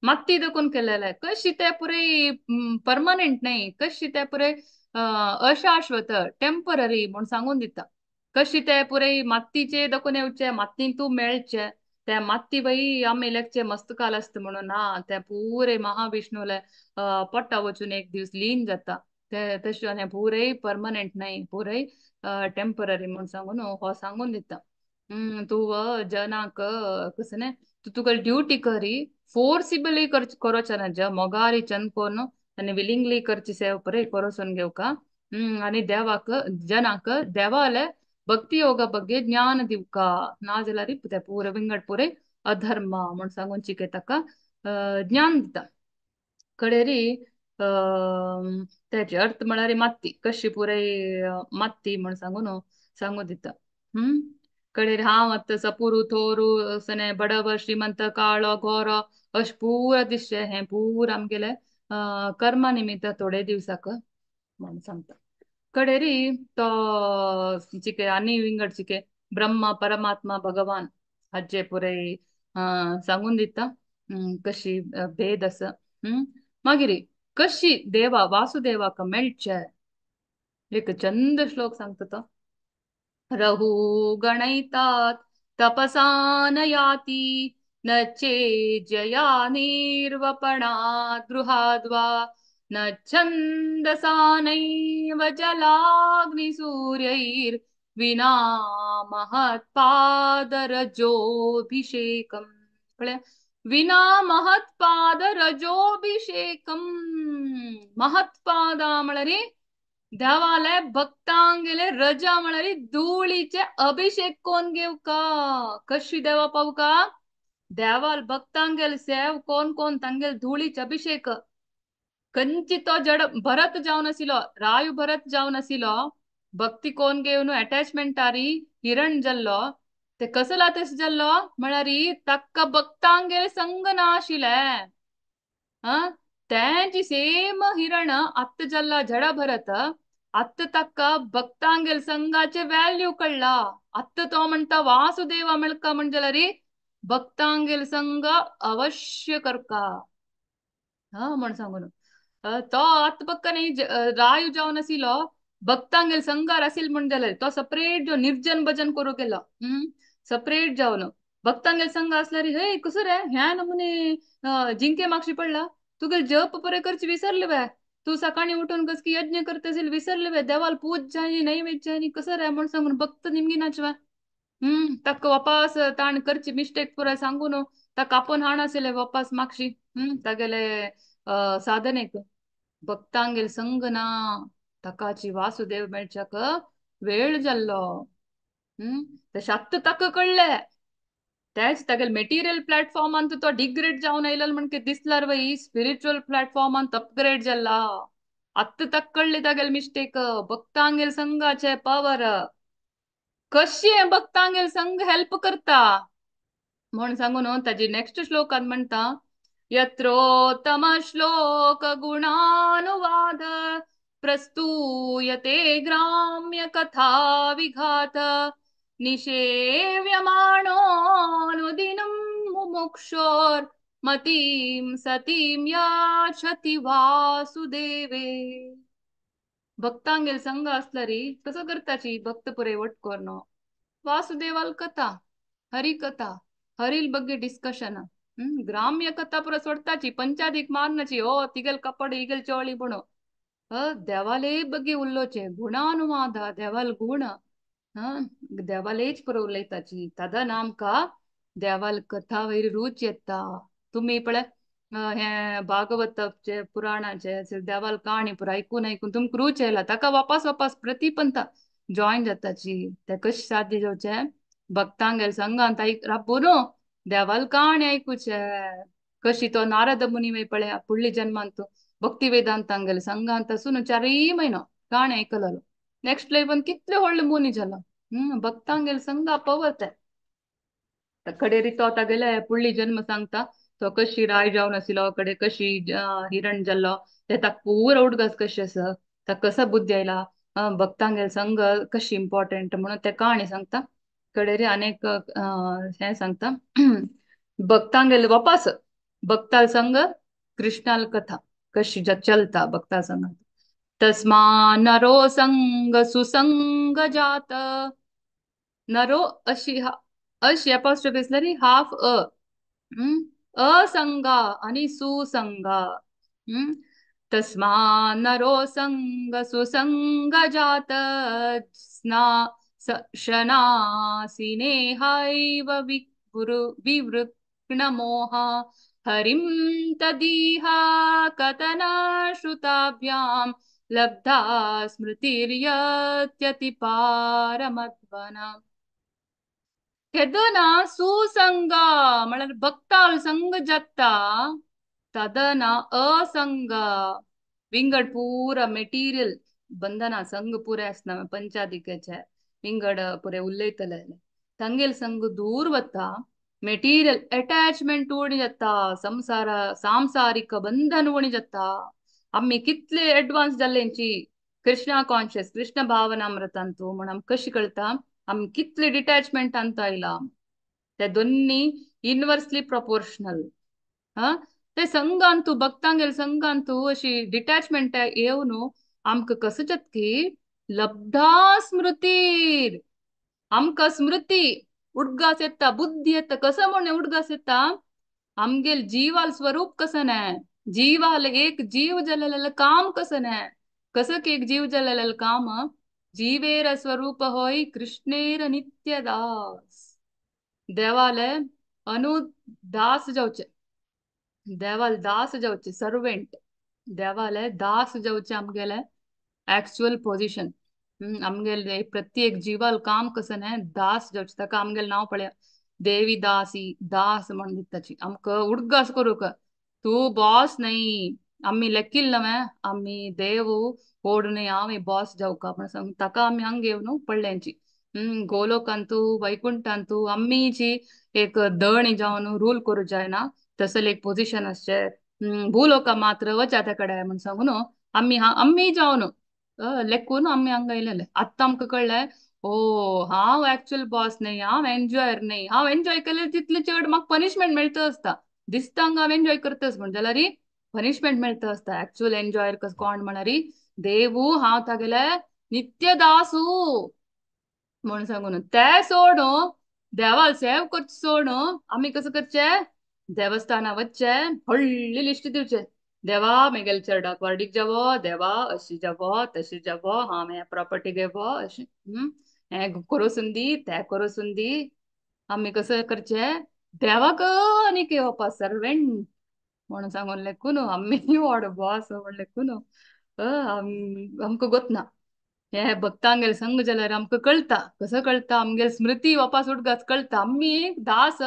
मात्ती देखून केलेले, कशी ते पुरे परमनंट न्हय, कशी ते पुरे अशाश्वत टेंपररी म्हूण सांगून दिता. कशी ते पुरे मात्तीचे देखून येवचे मात्तीन तूं मेळचे ते मात्ती बाई आमी लेगचे मस्त काल आसता म्हणून ना ते पुरे महाविष्णूले पोट्टा वचून एक दीस लीन जाता ते तशें हें पुरे परमनंट न्हय पुरे टेंपररी म्हूण सांगून हो सांगून दिता. तूं जनाक कसं न्हय तूं तुका ड्युटी करी फोर्सिबली करोचें ना, ज मोगारी चंद कोन्न आनी विलिंगली करची सेवा पळय करोसून घेवका. आनी देवाक जनाक देवाले भक्ती योगा ಬಗ್ಗೆ ಜ್ಞಾನ दिवका, नाजाल्यार ते पुरे विंगड पुरे अधर्म म्हूण सांगून चिके ताका ज्ञान दिता. कडेरी तेजे अर्थ म्हळ्यार मात्ती कशी पुराय मात्ती म्हूण सांगून सांगू दिता. कडेर हांव आतां सपुरू थोरू सने बडव श्रीमंत काळो गोरो अशें पुरा दिसचें हें पुरा आमगेलें कर्मा निमित्त थोडे दिवसाक म्हूण सांगता. कडेरी तो चिके आनी विंगड चिके ब्रह्म परमात्मा भगवान हाजे पुराय सांगून दिता कशी भेद आसा. मागीर कशी देवा वासुदेवाक मेळचे एक चंद श्लोक सांगता तो. रहू गणैतात तपसान याति न चेज्जया निर्वपणात् गृहाद्वा न छन्दसानैव जलाग्निसूर्यैर्विना महत्पादरजोऽभिषेकम्. कळ्ळें? विना महत्पादरजोऽभिषेकम्. महत्पादा म्हळ्यार देवाले भक्तांगेले रजा म्हळ्यार धुळीचे अभिषेक कोण घेवका, कशी देवा पावका देवाल भक्तांगेले सेव कोण कोण तांगेले धुळीचे अभिषेक. कंची तो जड भरत जावन आशिल्लो, रायू भरत जावन आशिल्लो, भक्ती कोण घेवन अटॅचमेंट आरी हिरण जाल्लो, ते कसला तशें जाल्लो म्हळ्यार ताका भक्तांगेले संग ना आशिल्लें. तेंची सेम हिरण आत्त जाल्ला जडा भरत, आत्त ताका भक्तांगेल संघाचे व्हॅल्यू कळ्ळा. आत्त तो म्हणटा वासुदेवा मेळका म्हण जाल्यार भक्तांगेल संघ अवश्य करका हा म्हण सांगून तो आत्त पक्का न्ही रायू जावन आशिल्लो भक्तांगेल संघार आशिल्लो म्हण जाल्यार तो सपरेट जो निर्जन भजन करूंक गेलो. सपरेट जावन भक्तांगेल संघ आसल्यार हे कसो रे ह्या नमुने जिंके मागशी पडला, तुगेल जप परे करची विसरले वे, तूं सकाळी उठून कस की यज्ञ करता असेल विसरले वे, देवाल पूज जाय नैवेद्य जाय कसं रे म्हण सांगून भक्त निमगी नाचवा. ताका वापास ताण करची मिस्टेक पुराय सांगून ताका आपोवन हाण आशिल्ले वापास मागशी. तागेले साधनेक भक्तांगेल संग ना ताकाची वासुदेव मेळच्याक वेळ जाल्लो. तशें आत्तां ताका कळ्ळें तेच तागेले मेटिरियल प्लॅटफॉर्मान तो डिग्रेड जावन आयलो म्हण दिसल्यार वय स्पिरिच्युअल प्लॅटफॉर्मान अपग्रेड जाला. आत्तां ताका कळ्ळें तागेले मिस्टेक. भक्तांगेल संघाचे पावर कशें भक्तांगेल संघ हेल्प करता म्हण सांगून ताजी नेक्स्ट श्लोकान म्हणटा यत्रोत्तम श्लोक गुणानुवाद प्रस्तूयते ग्राम्य कथा विघात निषेव्यमाणोऽनुदिनं मुमुक्षोर्मतीं सतीं याचति वासुदेवे. भक्तांगेल संघ असलरी कसं करताची भक्त पुरे वट करणं वासुदेवाल कथा हरी कथा हरील बग्गे डिस्कशन ग्राम्य कथा पुरा सोडताची पंचाधिक मारनाची ओ तिगेल कपड इगेल चोळी म्हणो देवाले बग्गे उल्लोचे गुणानुवाद देवाल गुण देवालेच पुरो उलयताची तदा आमकां देवाल कथा वयर रूच येता. तुमी पळय हे भागवताचे पुराणाचे देवाल काणी पुरा आयकून आयकून तुमकां रूच येयला ताका वापस वापस प्रतिपंथा जॉईन जाताची. ते कशें साध्य जावचें भक्तांगेल संघांत राबून देवाल काणी आयकुचे. कशी तो नारद मुनी मागीर पळय फुडली जन्मांत भक्ती वेदांतांगेल संघांत आसून 4 म्हयनो काणी आयकलो नेक्स्ट लायफान कितले व्हडले मुनी जालो. भक्तांगेल संघा पवत कडेरी तो तागेले फुडली जन्म सांगता तो कशी राय जावन आशिल्लो कडे कशी हिरण जाल्लो ते ताका पुरो उडगास कशें आसा ताका कसा बुद्धी आयला भक्तांगेल संघ कशी इम्पॉर्टंट म्हणून ते काणी सांगता. कडेरी अनेक हें सांगता भक्तांगेल वापस भक्ताल संघ कृष्णाल कथा कशी चलता भक्ता संघ. तस्मा नरो संग सुसंग जात नरो अशी अशी अपॉस्ट्रोफी आसल्यार हाफ अ असंगा आणि सुसंगा. तस्मा नरो संग सुसंग जात शनासिनेहायव विवृक्णमोहा हरिं तदीहा कथनाश्रुताभ्यां लब्धा स्मृतिर्यत्यति पारमध्वना. केदना सुसंगा म्हळ्यार भक्ताल संग जाता तदना असंग विंगड पुरा मेटिरियल बंधना संग पुरे आसना पंचादिकेचे विंगड पुरे उलयतले तांगेल संग दूर वता मेटिरियल अटॅचमेंट उणी जाता संसार सांसारिक बंधन उणी जाता. आमी कितले एडवान्स जाल्ले कृष्णा कॉन्शियस कृष्ण भावनामृतांतू म्हण आमकां कशी कळटा आमी कितले डिटॅचमेंट अंत आयला. ते दोन्ही इनवर्सली प्रपोर्शनल. हा ते संघांतू भक्तांगेल संघांतू अशी डिटॅचमेंट येवन आमकां कसं जाता की लब्धा स्मृतीर आमकां स्मृती उडगास येता बुद्धी येता. कसं म्हण उडगास येता आमगेल जीवाल स्वरूप कसं न्हय जीवाल एक जीव जालेलें काम कसं न्हय कसं की एक जीव जालेलें काम जीवेर स्वरूप होय कृष्णेर नित्य दास. देवाले अनुदास जावचे देवाल दास जावचे सर्वेंट देवाले दास जावचे आमगेले एक्चुअल पोजिशन. आमगेले प्रत्येक जीवाल काम कसं न्हय दास जावचे ताका आमगेले नांव पळया देवी दासी दास म्हण दिताची. आमकां उडगास करूंक तूं बॉस न्हय आमी लेखिल्ल नव्हे आमी देव ओडून हांव बॉस जावका म्हण सांग ताका आमी हांग घेवन पडल्यांची. गोलोकांतू वैकुंठांतू आमीची एक दणी जावन रूल करूं जायना तसले एक पोजिशन आसचें भूलोका मात्र वचा त्या कडेन म्हण सांगून आमी आमी जावन लेखून आमी हांगा येयलेले. आतां आमकां कळ्ळें ओ हांव एक्चुअल बॉस न्हय हांव एन्जॉयर न्हय हांव एन्जॉय केल्यार तितले चड म्हाका पनिशमेंट मेळटा आसता दिसता हांगा हांव एन्जॉय करताच म्हण जाल्यार पनिशमेंट मेळटा आसता. एक्चुअल एन्जॉयर कस कोण म्हळ्यार देवू हांव तागेले नित्य दासू म्हण सांगून ते सोड देवाल सेव करचें सोड आमी कसं करचें देवस्थाना वचचें व्हडली लिस्ट दिवचें देवा मेगेले चेरडाक वार्डीक जावो देवा अशी जावो तशी जावो हांव हें प्रॉपर्टी घेवो अशें हें करूं सुंदी तें करूं सुंदी. आमी कसं करचें देवाक आनीक येवपा सर्वेंट म्हणून सांगून लेखून आमी व्हड बॉस म्हण लेखून आमकां गोतना हे भक्तांगेल संग जाल्यार आमकां कळटा कसं कळटा आमगेल स्मृती वापस उडगास कळटा आमी दास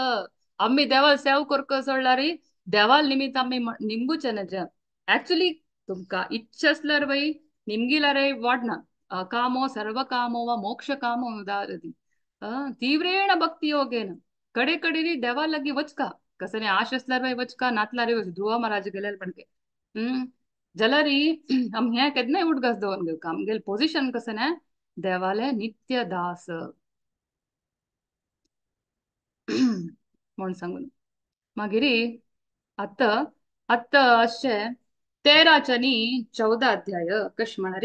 आमी देवाल सेव करक सोडल्यार देवाल निमित्त आमी निमगुचे न्हय. एक्चुअली तुमकां इच्छा आसल्यार बाई निमगिल्यार वाडना कामो सर्व कामो वा मोक्ष कामो उदारती तीव्रेण भक्ती योगेन कडे कडेरी देवा लागी वचका कसं आश आसल्यार बाई वचका नातल्यार ध्रुव महाराज गेल्यार पणके जाल्यार आमी हें केन्नाय उडगास दवरून घेवका आमगेले पोजिशन कसं न्हय देवाले नित्य दास. म्हूण सांगून मागीर आतां आतां अशें 13 आनी 14 अध्याय कशें म्हळ्यार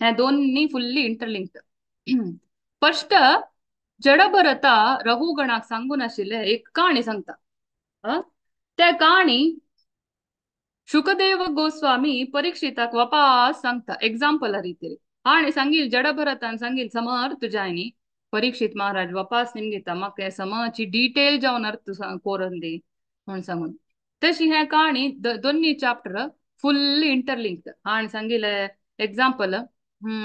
हे दोन्ही फुल्ली इंटरलिंक्ड. फर्स्ट जडभरता रघुगणाक सांगून आशिल्ले एक काणी सांगता. त्या काणी शुकदेव गोस्वामी परीक्षिताक वापास सांगता एग्जाम्पल रितीर. आणि सांगील जडभरतान सांगील समर्थ तुज्यानी परीक्षित महाराज वापास निमगिता म्हाका समाची डिटेल जावन अर्थ कोरून दी म्हूण सांगून. तशी हे काणी दोन्ही चॅप्टर फुल्ली इंटरलिंक्ड. आणि सांगिले एग्जाम्पल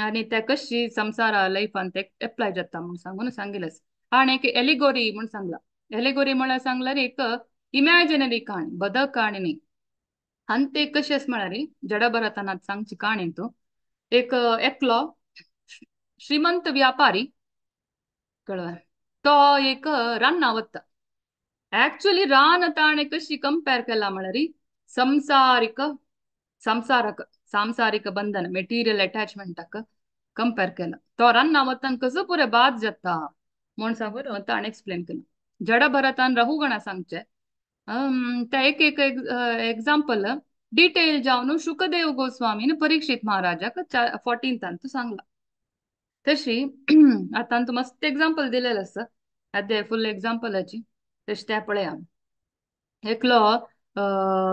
आनी ते कशी संसारा लायफान ते एप्लाय जाता म्हूण सांगून सांगिलें. आनी एक एलिगोरी म्हूण सांगला. एलिगोरी म्हळ्यार सांगल्यार एक इमॅजिनरी काणी, बद काणी न्ही. आनी ते कशें आसा म्हळ्यार जडभरतान सांगची काणी तूं एक एकलो श्रीमंत व्यापारी कळ्ळें तो एक रान्ना वता. एक्चुअली रान ताणें कशी कंपेर केला म्हळ्यार संसारीक संसारक सांसारिक बंधन मेटिरियल अटॅचमेंटाक कंपेर केला. तो रान्ना वतान कसो पुरे बाद जाता म्हूण सांगून ताणें एक्सप्लेन केला. जडभरतान रघुगणा सांगचें त्या एक एक एग्जाम्पल डिटेल जावन शुकदेव गोस्वामीन परीक्षित महाराजाक 14थान तूं सांगला. तशी आतां तूं मस्त एग्जाम्पल दिलेलें आसा आतां फूल एग्जाम्पलाची. तशें तें पळया एकलो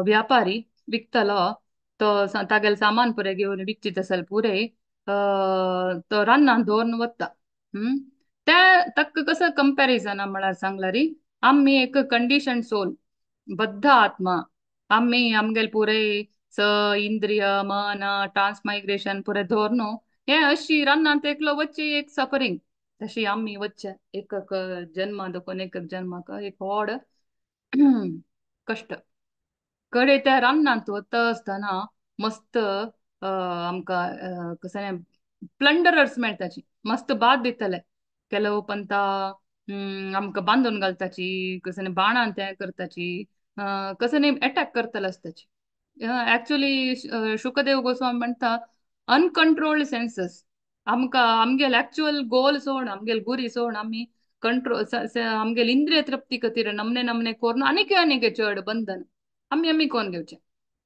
व्यापारी विकतालो तो तागेलें सामान पुरें घेवन विकचीत आसलें पुरें तो रान्नान दवरून वता. तें ताका कसो कंपेरिजन म्हळ्यार सांगल्यार आमी एक कंडिशन सोल बद्ध आत्मा आमी आमगेले पुरे स इंद्रिय मन ट्रान्समायग्रेशन पुरे धरून हे अशी रान्नांत एकलो वच्चे एक सफरींग तशी आमी वच्चे एक जन्मा देखून एक जन्माक एक व्हड कश्ट कडे त्या रान्नांत वता आसतना मस्त आमकां कसलें प्लंडरर्स मेळटाची मस्त बाद दितले ಕೆಲವು पंता आमकां बांदून घालताची कसले बाणान तें करताची कसले एटॅक करतले आसताची. एक्चुअली शुकदेव गोस्वामी म्हणटा अनकंट्रोल्ड सेन्सस आमकां आमगेले एक्चुअल गोल सोड आमगेले गुरी सोड आमी कंट्रोल आमगेले इंद्रिय तृप्ती खातीर नमने नमने करून आनीक आनीक चड बंधन आमी आमी कोण घेवचे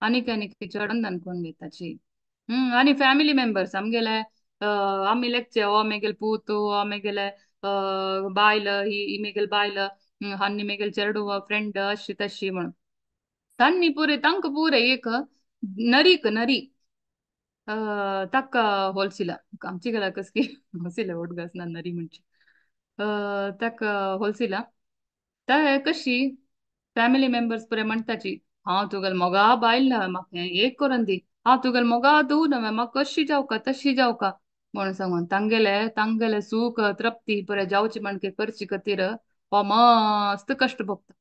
आनीक आनीक चड बंधन कोण घेताची. आनी फॅमिली मेंबर्स आमगेले आमी लेगचे हो मेगेले पूत हो मेगेले बायल ही मेगेले बायल आनी मेगेले चेडू फ्रेंड अशी तशी म्हणून तांणी पुरे तांकां पुरे एक नरीक नरी ताका होलसिला आमची गेला कसकी होलसिला ಒಡ್ಗಾಸ್ ना नरी म्हणजे ताका होलसिला. त्या कशी फॅमिली मेंबर्स पुरे म्हणटाची हांव तुगेले मोगा बायल न्हय म्हाका एक करून दी हांव तुगेले मोगा धूव न्हय म्हाका कशी जावका तशी जावका म्हणून सांगून तांगेले तांगेले सुख तृप्ती पुरे जावची म्हणके करची खातीर हो मस्त कश्ट भोगता.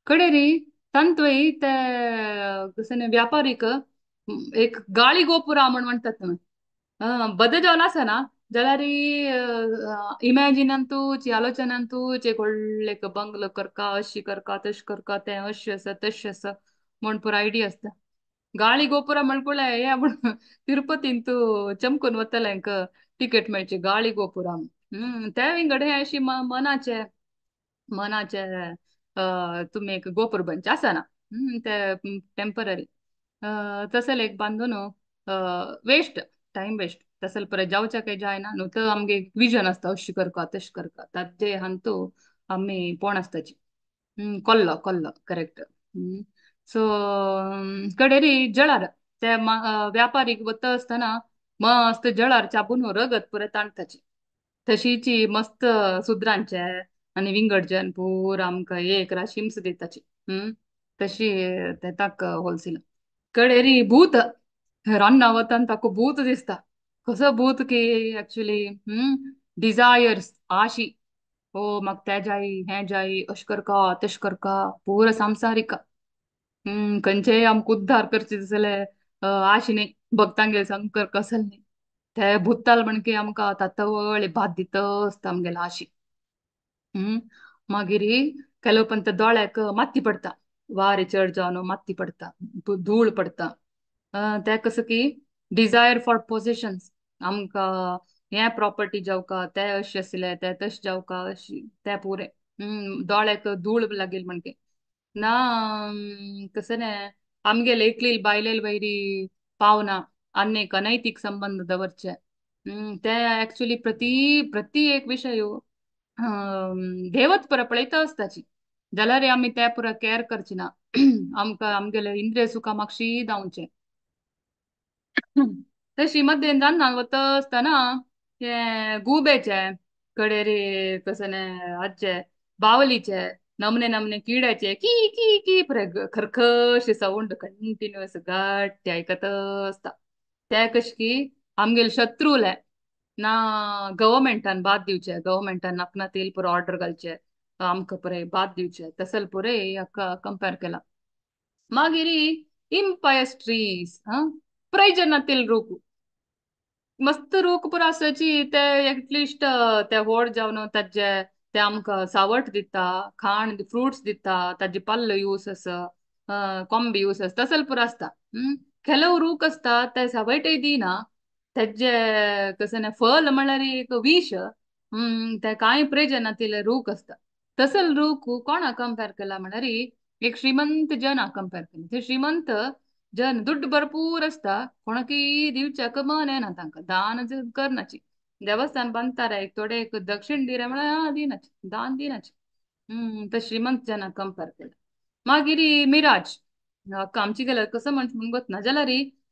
कडेरी तांतूय ते कसले व्यापारीक एक गाळी गोपुरा म्हण म्हणटात तुमी बद जावन आसना जाल्यार इमॅजिनांतूच आलोचनांतूच एक व्हडलें एक बंगलो करका अशी करका तशें करका तें अशें आसा तशें आसा म्हण पुरो आयडिया आसता. गाळी गोपुरा म्हणकुळे हे म्हण तिरुपतींत चमकून वतल्यांक टिकेट मेळची गाळी गोपुरा. ते विंगड हे अशी मनाचे मनाचे तुमी एक गोपूर बनचे आसना ते टेंपररी तसले एक बांदून वेस्ट टायम वेस्ट तसल परत जावच्या काय जायना न्हू तर आमगे विजन आसता अशें करका तशें करका ताजे हांतू आमी पोण आसताची. कोल्लो कोल्लो करेक्ट. सो कडेरी जळार ते व्यापारीक वता आसतना मस्त जळार चाबून रगत पुरे ताणताची तशीची मस्त सुद्रांचे आनी विंगडच्यान पुरा आमकां एक रात शिम्स दिताची. तशी ते ताका होलसिला. कडेरी भूत रान्ना वतान ताका भूत दिसता कसो भूत की एक्चुअली डिजायर्स आशी हो म्हाका तें जाय हें जाय अशें करका तशें करका पुरो सांसारीक खंयचेय आमकां उद्धार करचे जाल्यार आशी न्ही भक्तांगेर संग करका असल न्ही ते भुत्ताल म्हणके आमकां तातवळ भात दित आसता आमगेले आशी. मागीर ಕೆಲವು ಪಂತ दोळ्याक माती पडटा वारें चड जावन माती पडटा धूळ पडटा ते कसं की डिजायर फॉर पोझेशन्स आमकां हें प्रॉपर्टी जावका तें अशें आसलें तें तशें जावका अशी तें पुरें. दोळ्याक धूळ लागेल म्हणके ना. कसं आमगेले एकलील बायलेल वैरी पावना अनेक अनैतिक संबंध दवरचे. ते ऍक्च्युली प्रति प्रति एक विषय देवत पुरा पळयता आसताची जाल्यार आमी ते पुरा केअर करची ना. आमकां आमगेले इंद्रिय सुखा मागशी धांवचे. तशी मध्येन रान्नान वता आसतना हे गुबेचे कडेरी कसं आजचे बावलीचे नमने नमने किड्याचे की की की पुरे खरखश साऊंड कंटिन्युअस घाट आयकत आसता. ते कशें की आमगेले शत्रूले ना गव्हर्मेंटान बाद दिवचे, गव्हर्मेंटान नाकना तेल पुरो ऑर्डर घालचे आमकां पुरे बाद दिवचे तसल पुरे हाका कंपेर केला. मागीर इम्पायस ट्रीज हा प्रयोजनातील रूख मस्त रूख पुरो आसाची ते एटलिस्ट ते व्हड जावन ताजे ते आमकां सावट दिता, खाण फ्रुट्स दिता, ताजे पल्लो यूज आसा, कोंबे यूज आसा तसल पुरो आसता. ಕೆಲವು रूख आसता ते सावटय दिना, तेजे कसं फल म्हणल्यार एक विश, ते कांय प्रयोजनातील रूख आसता. तसल रूख कोणा कंपेर केला म्हणल्यार एक श्रीमंत जन कंपेर केला. ते श्रीमंत जन दुड्ड भरपूर आसता, कोणाकय दिवच्याक मन येना तांकां, दान करनाची. देवस्थान बांदता रे एक थोडे एक दक्षिण दिरे म्हळ्यार दिनाची, दान दिनाची. ते श्रीमंत जना कंपेर केला. मागीर मिराज आमची गेल्यार कसं म्हणून गोत ना जाल्यार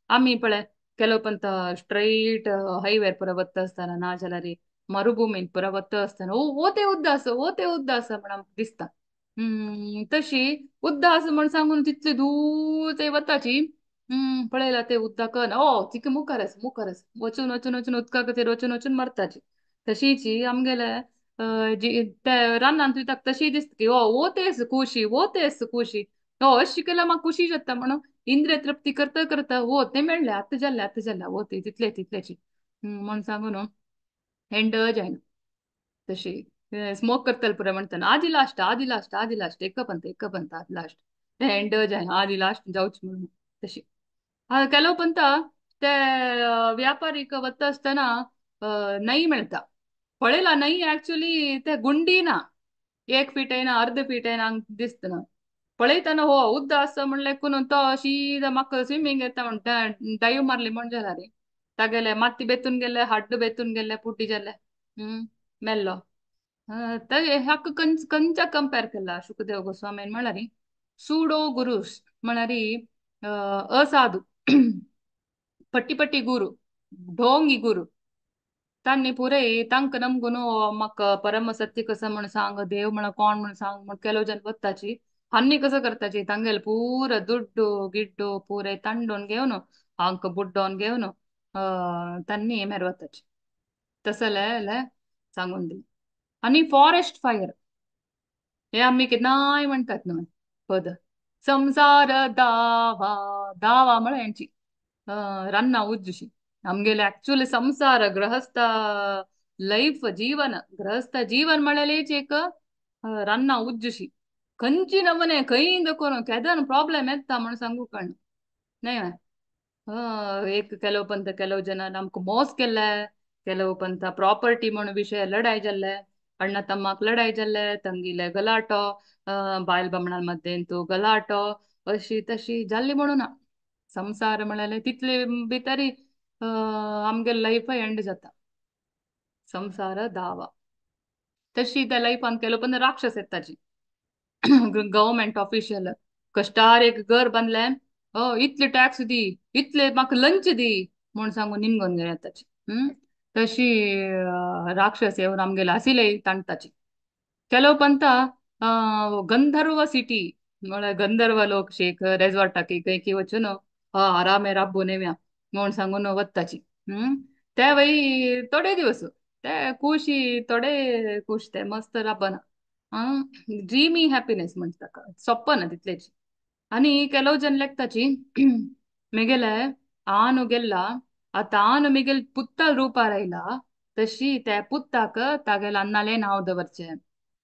आमी पळय ಕೆಲವು ಪಂತ ಸ್ಟ್ರೈಟ್ ಹೈವೇ ಪುರ वता आसतना ना जाल्यार मरुभूमीन पुरा वता आसतना ओते उद्द आसा ओते उद्द आसा म्हण आमकां दिसता. तशी उद्द आसा म्हण सांगून तितले दूर ते वताची. पळयला ते उदक ओ तिका मुखार आसा मुखार आसा वचून वचून वचून उदका खातीर वचून वचून मरताची. तशीची आमगेले ते रानांत वयता तशी दिसता की ओ ओतेस कुशी ओतेस कुशी ओ अशी केल्यार म्हाका खुशी जाता म्हणून इंद्रिय तृप्ती करता करता ओ ते मेळ्ळे आतां जाल्ले आतां जाल्ले ओ ते तितले तितलेची म्हण सांगून एंड जायना. तशी स्मोक करतले पुरो म्हणटा आदी लास्ट आदी लास्ट आदी लास्ट एक पंत एक पंत आदी लास्ट ते एंड जायना आदी लास्ट जावच म्हणून. तशी ಕೆಲವು ಪಂತ ते व्यापारीक वता आसतना नई मेळटा पळयला नई ऍक्च्युली ते गुंडी ना, एक फीट येना अर्द फीट येना दिसतना पळयतना हो उद्द आसा म्हणलें कुनून तो शीदा म्हाका स्विमींग येता म्हणटा डायव मारली म्हण जाल्यार रे तागेले माती बेतून गेले हाड्ड बेतून गेले पुटी जाले मेल्लो. हाका खंयच्या कंपेर केला शुकदेव गोस्वामीन म्हळ्यार सुडो गुरुस म्हळ्यार असाधू पट्टी पट्टी गुरु ढोंगी गुरु तांणी पुरे तांकां नमगून म्हाका परम सत्य कसं म्हण सांग देव म्हण कोण म्हण सांग म्हण ಕೆಲವು जन वताची हन्नी कसं करताची तांगेले पूरा दुड्डू गिड्डू पुरे तांडून घेवन हांका बुड्डोन घेवन तांणी मेर वताची तसले सांगून दिलें. आनी फॉरेस्ट फायर हे आमी केन्नाय म्हणटात न्हय पद संसार दावा दावा म्हळ्यार हेंची रान्ना उज्जुशी आमगेले ऍक्च्युअली संसार गृहस्थ लायफ जीवन गृहस्थ जीवन म्हळ्यार एक रान्ना उज्जुशी खंयची नमने खंय दखून केदन प्रॉब्लेम येता म्हण सांगू कळना न्हय. एक ಕೆಲವು ಪಂತ ಕೆಲವು ಜನ ನಮ್ಗೆ ಮೋಸ केल्ले, ಕೆಲವು ಪಂತ ಪ್ರಾಪರ್ಟಿ म्हण ವಿಷಯ ಲಡಾಯಿ जाल्ले, ಅಣ್ಣ ತಮ್ಮಕ್ ಲಡಾಯಿ जाल्ले, ತಂಗಿಲೆ ಗಲಾಟೋ, ಬಾಯಲ್ बामणां मध्येंतू गलाटो अशी तशी जाल्ली म्हणून संसार म्हळ्यार तितले भितरी आमगे लायफ एंड जाता संसार दावा. तशी त्या लायफान ಕೆಲವು पण राक्षस येताची गव्हर्मेंट ऑफिशियल कश्टार एक घर बांदलें इतले टॅक्स दी इतले म्हाका लंच दी म्हूण सांगून निमगोन येताची. तशी राक्षस येवन आमगेले आशिल्ले ताणटाची. ಕೆಲವು ಪಂತ गंधर्व सिटी म्हळ्यार गंधर्व लोक शेख रेजॉर्टाक खंय वचून आरामे राबून येवया म्हूण सांगून वताची. ते वय थोडे दिवस ते खुशी थोडे खुश ते मस्त राबना ड्रीमी हॅपिनेस म्हणटा ताका सोंपना तितलेची. आनी ಕೆಲವು जन लेखताची मेगेले आनु गेल्ला आतां आनु मेगेल पुत्ता रूपार आयला तशी त्या पुत्ताक तागेले अन्नाले नांव दवरचें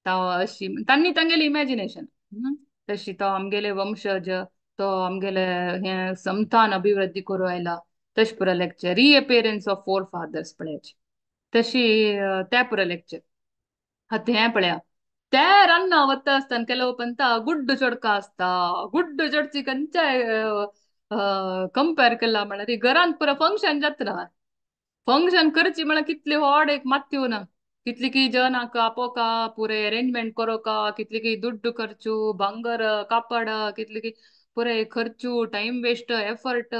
तो अशी तांणी तांगेले इमॅजिनेशन तशी तो आमगेले वंशज तो आमगेले हे संतान अभिवृद्धी करूं आयला तशें पुरो lecture reappearance of forefathers पळयाची तशी त्या पुरो लेक्चर. आतां हें पळया ते रान्ना वता आसतना ಕೆಲವು पंत गुड्डू चोडका आसता. गुड्डू चोडची खंयच्या कंपेर केला म्हळ्यार घरांत पुरो फंक्शन जाता. फंक्शन करची म्हळ्यार कितली व्हड एक मात्यो ना, कितली की जनाक आपोवका, पुरे अरेंजमेंट करोका, कितली की दुड्डू खर्चू, भांगर कापड, कितली की पुरे खर्चू, टाइम वेस्ट, एफर्ट.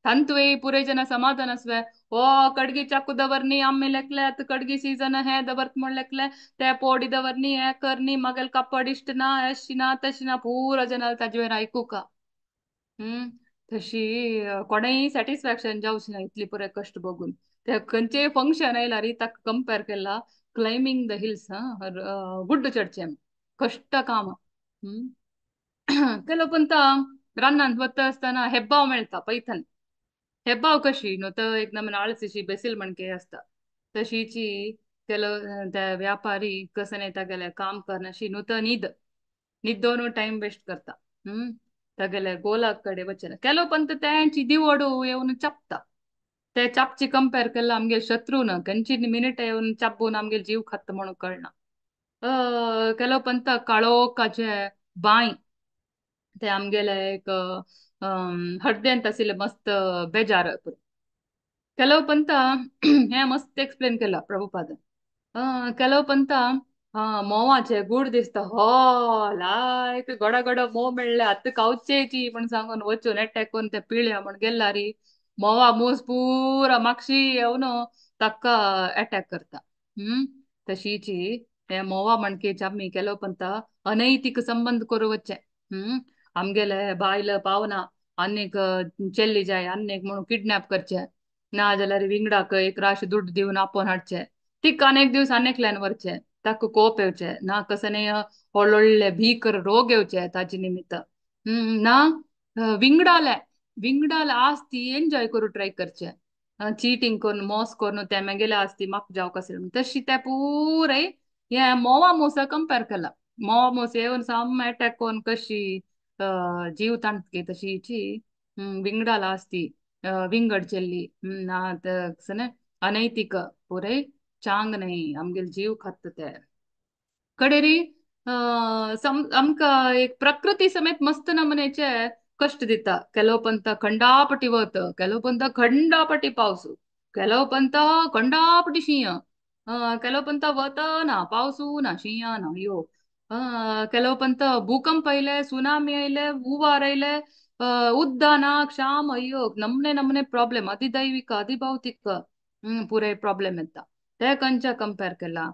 तांतुय पुरे जन समाधान आसवे. ओ कडगी चाकू दवरनी आमी लेखले, आतां कडगी सीजन हे दवर्त म्हण लेखले, ते पोडी दवरनी, हे करनी, मागेल कापड इश्ट ना, अशी ना तशी ना, पुरो जन ताजे वयर आयकुका. तशी कोणेय सॅटिस्फॅक्शन जावची ना इतली पुरे कश्ट बघून. ते खंयचेय फंक्शन आयल्यार ताका कंपेर केला क्लायम्बिंग the hills, गुड्ड चडचें कश्ट काम. ಕೆಲವು ಪಂತ रानांत वता आसतना हेब्बाव मेळटा पैथन. हेब्बाव कशी न्हू तो एक नमन आळसिशी बेसील म्हणके आसता तशीची ಕೆಲವು ते व्यापारी कसं नाही तागेले काम करनाशी न्हू तो न्हीद न्हिदोन टायम वेस्ट करता. तागेले गोला कडेन वचना. ಕೆಲವು पंत तेंची दिवडू येवन चापता. ते चापची कंपेर केला आमगेल शत्रू ना, खंयची मिनिट येवन चापून आमगेल जीव खाता म्हणून कळना. ಕೆಲವು पंत काळोखाचे बांय ते आमगेले एक हड्डेंत आशिल्ले मस्त बेजार. ಕೆಲವು पंत हे मस्त एक्सप्लेन केला प्रभुपाद. ಕೆಲವು पंत म्होंवाचे गूड दिसता, हो लायक गोडा गोडा म्होंव मेळ्ळे आतां खावचेची म्हण सांगून वचून एटॅक करून ते पिळया म्हण गेल्ला री म्होंवा मूस पुरा मागशी येवन ताका एटॅक करता. तशीची हे म्होंवा म्हणकेच आमी ಕೆಲವು पंत अनैतिक संबंध करू वचचे. आमगेले बायल पावना आनीक चेल्ली जाय आनीक म्हणून किडनॅप करचे, ना जाल्यार विंगडाक एक राश दुड्ड दिवन आपोवन हाडचे, तिका अनेक दिवस आनेकल्यान व्हरचे, ताका कोप येवचे ना, कसं न्ही व्हडले भीकर रोग येवचे ताजे निमित्त. ना विंगडाले विंगडाले आस्ती एन्जॉय करू ट्राय करचे, चिटींग करून मोस करून ते मागेले आस्ती म्हाका जावंक आसले तशी ते पुराय हे म्होंवा मोसा कंपेर केला. म्होंवा मोस येवन साम एटॅक करून कशी जीव ताणटकी तशीची विंगडाला आस्ती विंगड चेल्ली ना कशें अनैतिक पुराय चांग न्ही आमगेले जीव खाता ते कडेरी. आमकां एक प्रकृती समेत मस्त नमुन्याचे कश्ट दिता. ಕೆಲವು पंत खंडापटी वत, ಕೆಲವು पंत खंडापटी पावस, ಕೆಲವು पंत खंडापटी शीं, ಕೆಲವು पंत वत ना, पावसू ना, शिंया ना यो. ಕೆಲವು पंत भूकंप आयले, सुनामी आयले, हुंवार आयले, उद्दा ना, क्षाम, अय्यो नमने नमने प्रॉब्लेम, अधिदैविक अधिभौतिक पुराय प्रॉब्लेम येता. ते खंयच्या कंपेर केला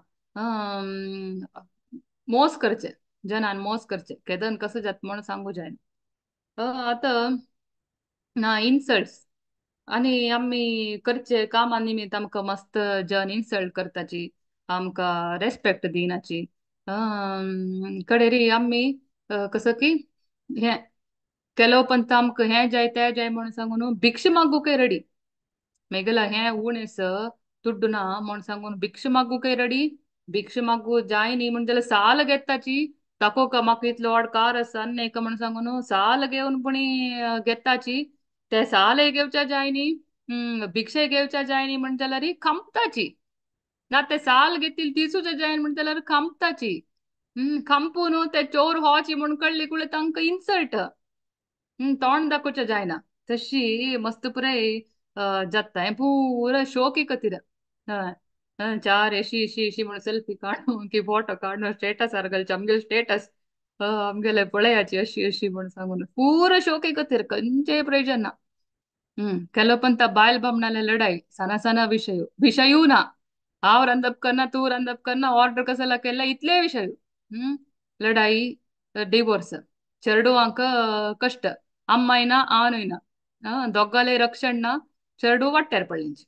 मोस करचे जनान मोस करचे केदन कसं जाता म्हणून सांगू जायना. आतां ना इन्सल्ट्स आनी आमी करचे कामा निमित्त आमकां मस्त जन इन्सल्ट करताची, आमकां रेस्पेक्ट दिनाची. कडेरी आमी कसं की हें ಕೆಲವು पंत आमकां हें जाय तें जाय म्हणून सांगून भिक्षा मागूंकय रेडी, मेगेला हें उणेस दुड्डू ना म्हण सांगून भिक्षा मागूंकय रेडी. भिक्षा मागू जाय न्ही म्हण जाल्यार साल घेताची, दाखोवका म्हाका इतलो व्हड कार आसा न्ही म्हण सांगून साल घेवन पुणी घेताची, ते साल घेवच्या जाय न्ही, भिक्षा घेवच्या जाय न्ही म्हण जाल्यार खांपताची ना, ते साल घेतील तिसूच्या जाय म्हण जाल्यार खांपताची. खांपून ते चोर होची म्हण कळ्ळी कुळे तांकां इन्सल्ट, तोंड दाखोवच्या जायना. तशी मस्त पुराय जाता हें पुरा शोकी खातीर. हय चार अशी अशी अशी म्हणून सेल्फी काडून की फोटो काडून स्टेटसार घालचे, आमगेले स्टेटस आमगेले पळयाची अशी अशी म्हण सांगून पुरा शोकी खातीर खंयचेय प्रयोजन ना. ಕೆಲವು पंत बायल बामणाले लढाई सना सना विषय विषयू ना, हांव रांदप करना तूं रांदप करना ऑर्डर कसला केला इतले विषय. लढाई डिवोर्स चेडवांक कष्ट, अम्मायना आनूयना, दोगाले रक्षण ना, चेडू वाट्यार पडलेंचे.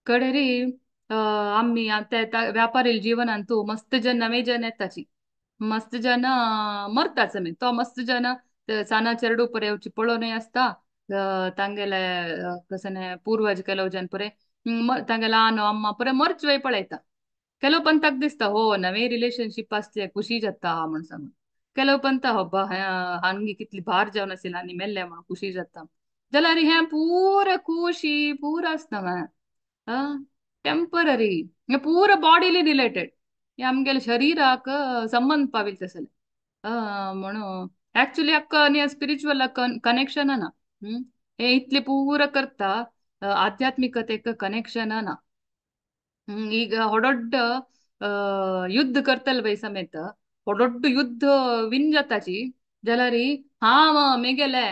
कडेरी आमी आतां व्यापारी जीवनांतू मस्त जन नवे जन येताची, मस्त जन मरताच आमी तो मस्त जन साना चेडू परे येवची पळोवनय आसता तांगेले कसं पूर्वज ಕೆಲವು जन परे तांगेले आनो अम्मा परे मरच वय पळयता. ಕೆಲವು पंताक दिसता हो नवे रिलेशनशीप आसले खुशी जाता म्हण सांगून. ಕೆಲವು पंत हब्बा हांगी कितली भार जावन आशिल्ली आनी मेल्ले म्हण खुशी जाता. जाल्यार हें पुरा खुशी पुरा आसना टेम्पररी, हें पुरा बॉडीली रिलेटेड. हे आमगेले शरीराक संबंद पाविल तसले म्हणून ऍक्च्युली अक्क आनी स्पिरिच्युअल कनेक्शन ना. हे इतले पूरा करता आध्यात्मिकतेक कनेक्शन ना. ಈಗ ಹೊಡೊಡ್ಡ युद्ध करतले बाई समेत ಹೊಡೊಡ್ಡ युद्ध विन जाताची जाल्यार हा मेगेले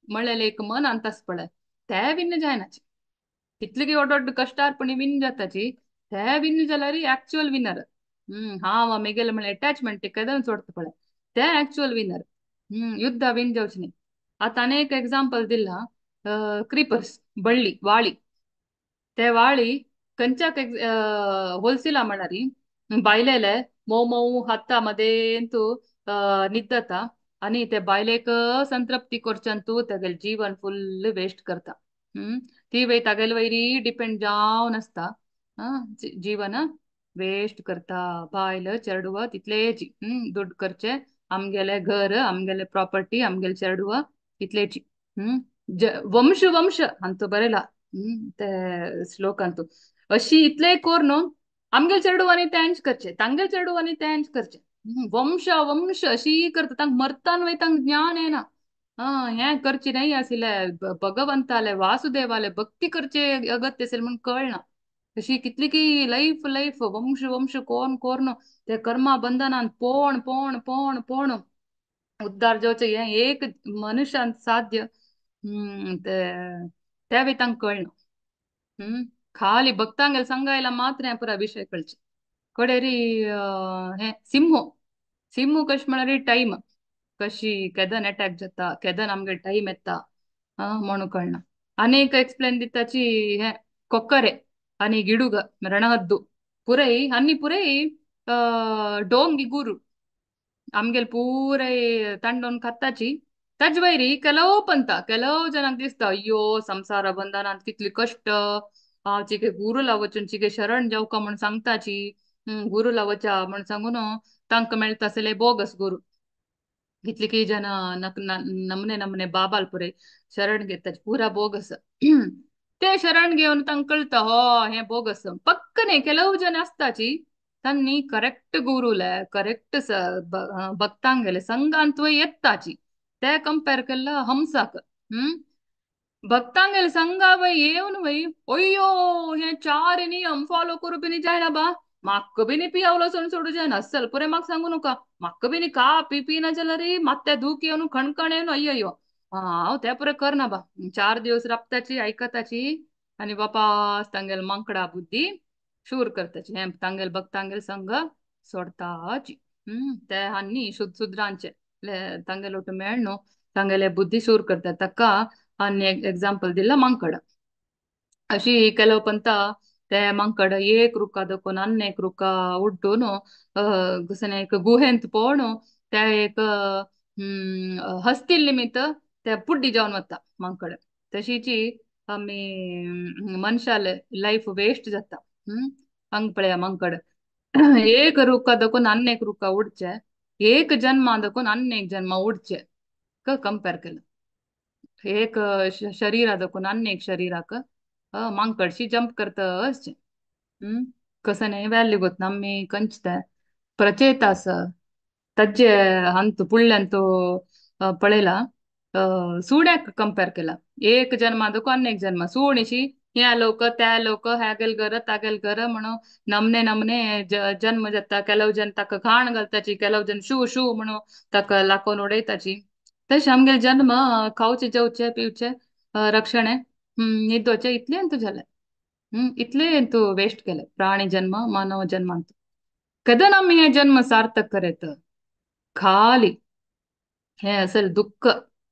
म्हणलेले एक मन अंतास पळय ते विन जायनाची. कितले ಹೊಡೊಡ್ಡ कष्टार्पणी विन जाताची ते विन जाल्यार ऍक्च्युअल विनर. हा मेगेले म्हळ्यार अटॅचमेंट केदन सोडता पळय ते ऍक्च्युअल विनर. युद्ध विन जावचे न्ही. आतां अनेक एग्जाम्पल दिला क्रीपर्स बಳ್ಳಿ वाळी ते वाळी कंच्याक होलसिला म्हणारी बायलेले मोव मोव हाता मदेंतू निद्दता आनी ते बायलेक संतृप्ती करचंतू तागेले जीवन फुल्ल वेस्ट करता. ती वय तागेले वयरी डिपेंड जावन आसता. जीवन वेस्ट करता. बायल चेडवा तितलेची दुड करचे आमगेले घर आमगेले प्रॉपर्टी आमगेले चेडवा तितलेची. वंश वंश अंतू बरेला ते श्लोक अंतू अशी इतले कोर न्हू आमगेले चेडवांनी तेंच करचे तांगेले चेडवांनी तेंच करचे. वंश वंश अशी करता तांकां मरतान वय तांकां ज्ञान येना. हें करचें न्हय आशिल्ले भगवंताले वासुदेवाले भक्ती करचे अगत्य आशिल्लें म्हूण कळना. अशी कितली की लायफ लायफ वंश वंश कोण कोण ते कर्मा बंधनान पोण पोण पोण पोण उद्धार जावचें हें एक मनुष्यान साध्य. ते ते बी तांकां कळना. खाली भक्तांगेले संगायला मात्र हें पुरा विशय कळचें. कडेरी हें सिंह सिंह कशें म्हळ्यार टायम कशी केदन अटॅक जाता केदन आमगे टायम येता म्हणून कळना. आनीक एक्सप्लेन दिताची हें कोक्करे आनी गिडुग रणहद्दू पुरय आनी पुरय डोंगी गुरु आमगेले पुराय तांडोवन खाताची. ताजे वयरी ಕೆಲವು पंತ ಕೆಲವು जनांक दिसता अय्यो संसारा बंधनांत कितले कश्ट हांव चिके गुरुला वचून चिके शरण जावका म्हूण सांगताची. गुरुला वचा म्हूण सांगून तांकां मेळटा आसले बोगस गुरु. कितली की जन नमने नमने बाबाल पुरे शरण घेताची पुरा बोगस. ते शरण घेवन तांकां कळटा हो हें बोगस. पक्क न्ही ಕೆಲವು जन आसताची तांणी करेक्ट गुरुले करेक्ट भक्तांगेले संघांत येताची ते कंपेर केल्ला हंसाक. भक्तांगेले संघा वय येवन वय अय्यो हे चार नियम फॉलो करूं बी जायना बा म्हाका बी न्ही पियावलो सोडून सोडू जायना अस्सल पुरे म्हाका सांगू नका म्हाका बी न्ही का पी पिना जाल्यार मात्या दूख येवन खणखण येवन अय्यो अय्यो हांव ते पुरे करना बा. 4 दिवस राबताची आयकताची आनी वापास तांगेले मांकडा बुद्धी शूर करताची हें तांगेले भक्तांगेले संघ सोडताची. ते आनी शुद्रांचे तांगेले ओटू मेळ न्हू तांगेले बुद्धी शूर करता ताका आनी एग्जाम्पल दिला मांकड. अशी ಕೆಲವು पंತ ते मांकड एक रुखा दखून आनी एक रुखा उड्डून कशें एक गुहेंत पळोवन ते एक हस्ती निमित्त ते पुड्डी जावन वता मांकड. तशीची आमी मनशाले लायफ वेस्ट जाता. हांगा पळया मांकड एक रुखा दखून आनी एक रुखा उडचे एक जन्मा दखून आनी एक जन्मा उडचे कंपेर केला. एक शरीरा दखून आनी एक शरीराक मांकडशी जंप करता अशें. कसं न्ही व्हॅल्यू गोत आमी कंचते प्रचेतास ताजे अंतू पुडल्यांतू पळयला सुण्याक कंपेर केला. एक जन्मा दखून आनी एक जन्मा सुणीशी ह्या लोक त्या लोक ह्यागेल घर तागेल घर म्हणून नमने नमने जन्म जाता. ಕೆಲವು जन ताका घाण घालताची ಕೆಲವು जन शू शू म्हणून ताका लाकोवन उडयताची. तशें आमगेले जन्म खावचे जेवचे पिवचे रक्षणे न्हिदोचे इतलें तूं जालें. इतलें तूं वेस्ट केलें प्राणी जन्म मानव जन्मांत. केदन आमी हे जन्म सार्थक करेत खाली हे असल दुःख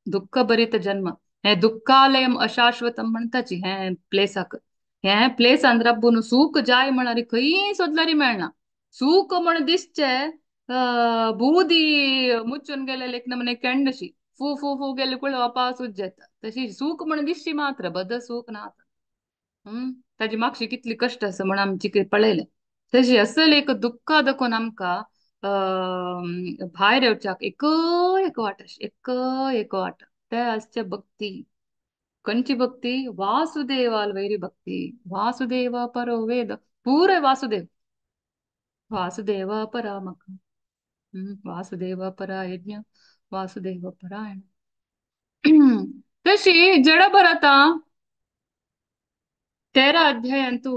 दुःख भरीत जन्म हे दुःखालयम अशाश्वतम म्हणटाची हे प्लेसाक. हे प्लेसान रब्बून सूख जाय म्हळ्यार खंय सोदल्यार मेळना. सूख म्हण दिसचे बुदी मुचून गेलेले एक नमने केंडशी फू फू फू गेले कुळ वापास उज्जेता तशी सूख म्हण दिसची मात्र बद सूख ना. ताजी मागशी कितली कश्ट आसा म्हण आमची कितें पळयलें. तशी असल एक दुःखा दखून आमकां भायर येवच्याक एक एक वाट एक एक वाट ते आसचे भक्ती. खंयची भक्ती वासुदेवाल वैरी भक्ती. वासुदेव परो वेद पुरे वासुदेव. वासुदेव परामक, वासुदेव परा यज्ञ, वासुदेव परायण. तशी जड भरता 13 अध्यायांतू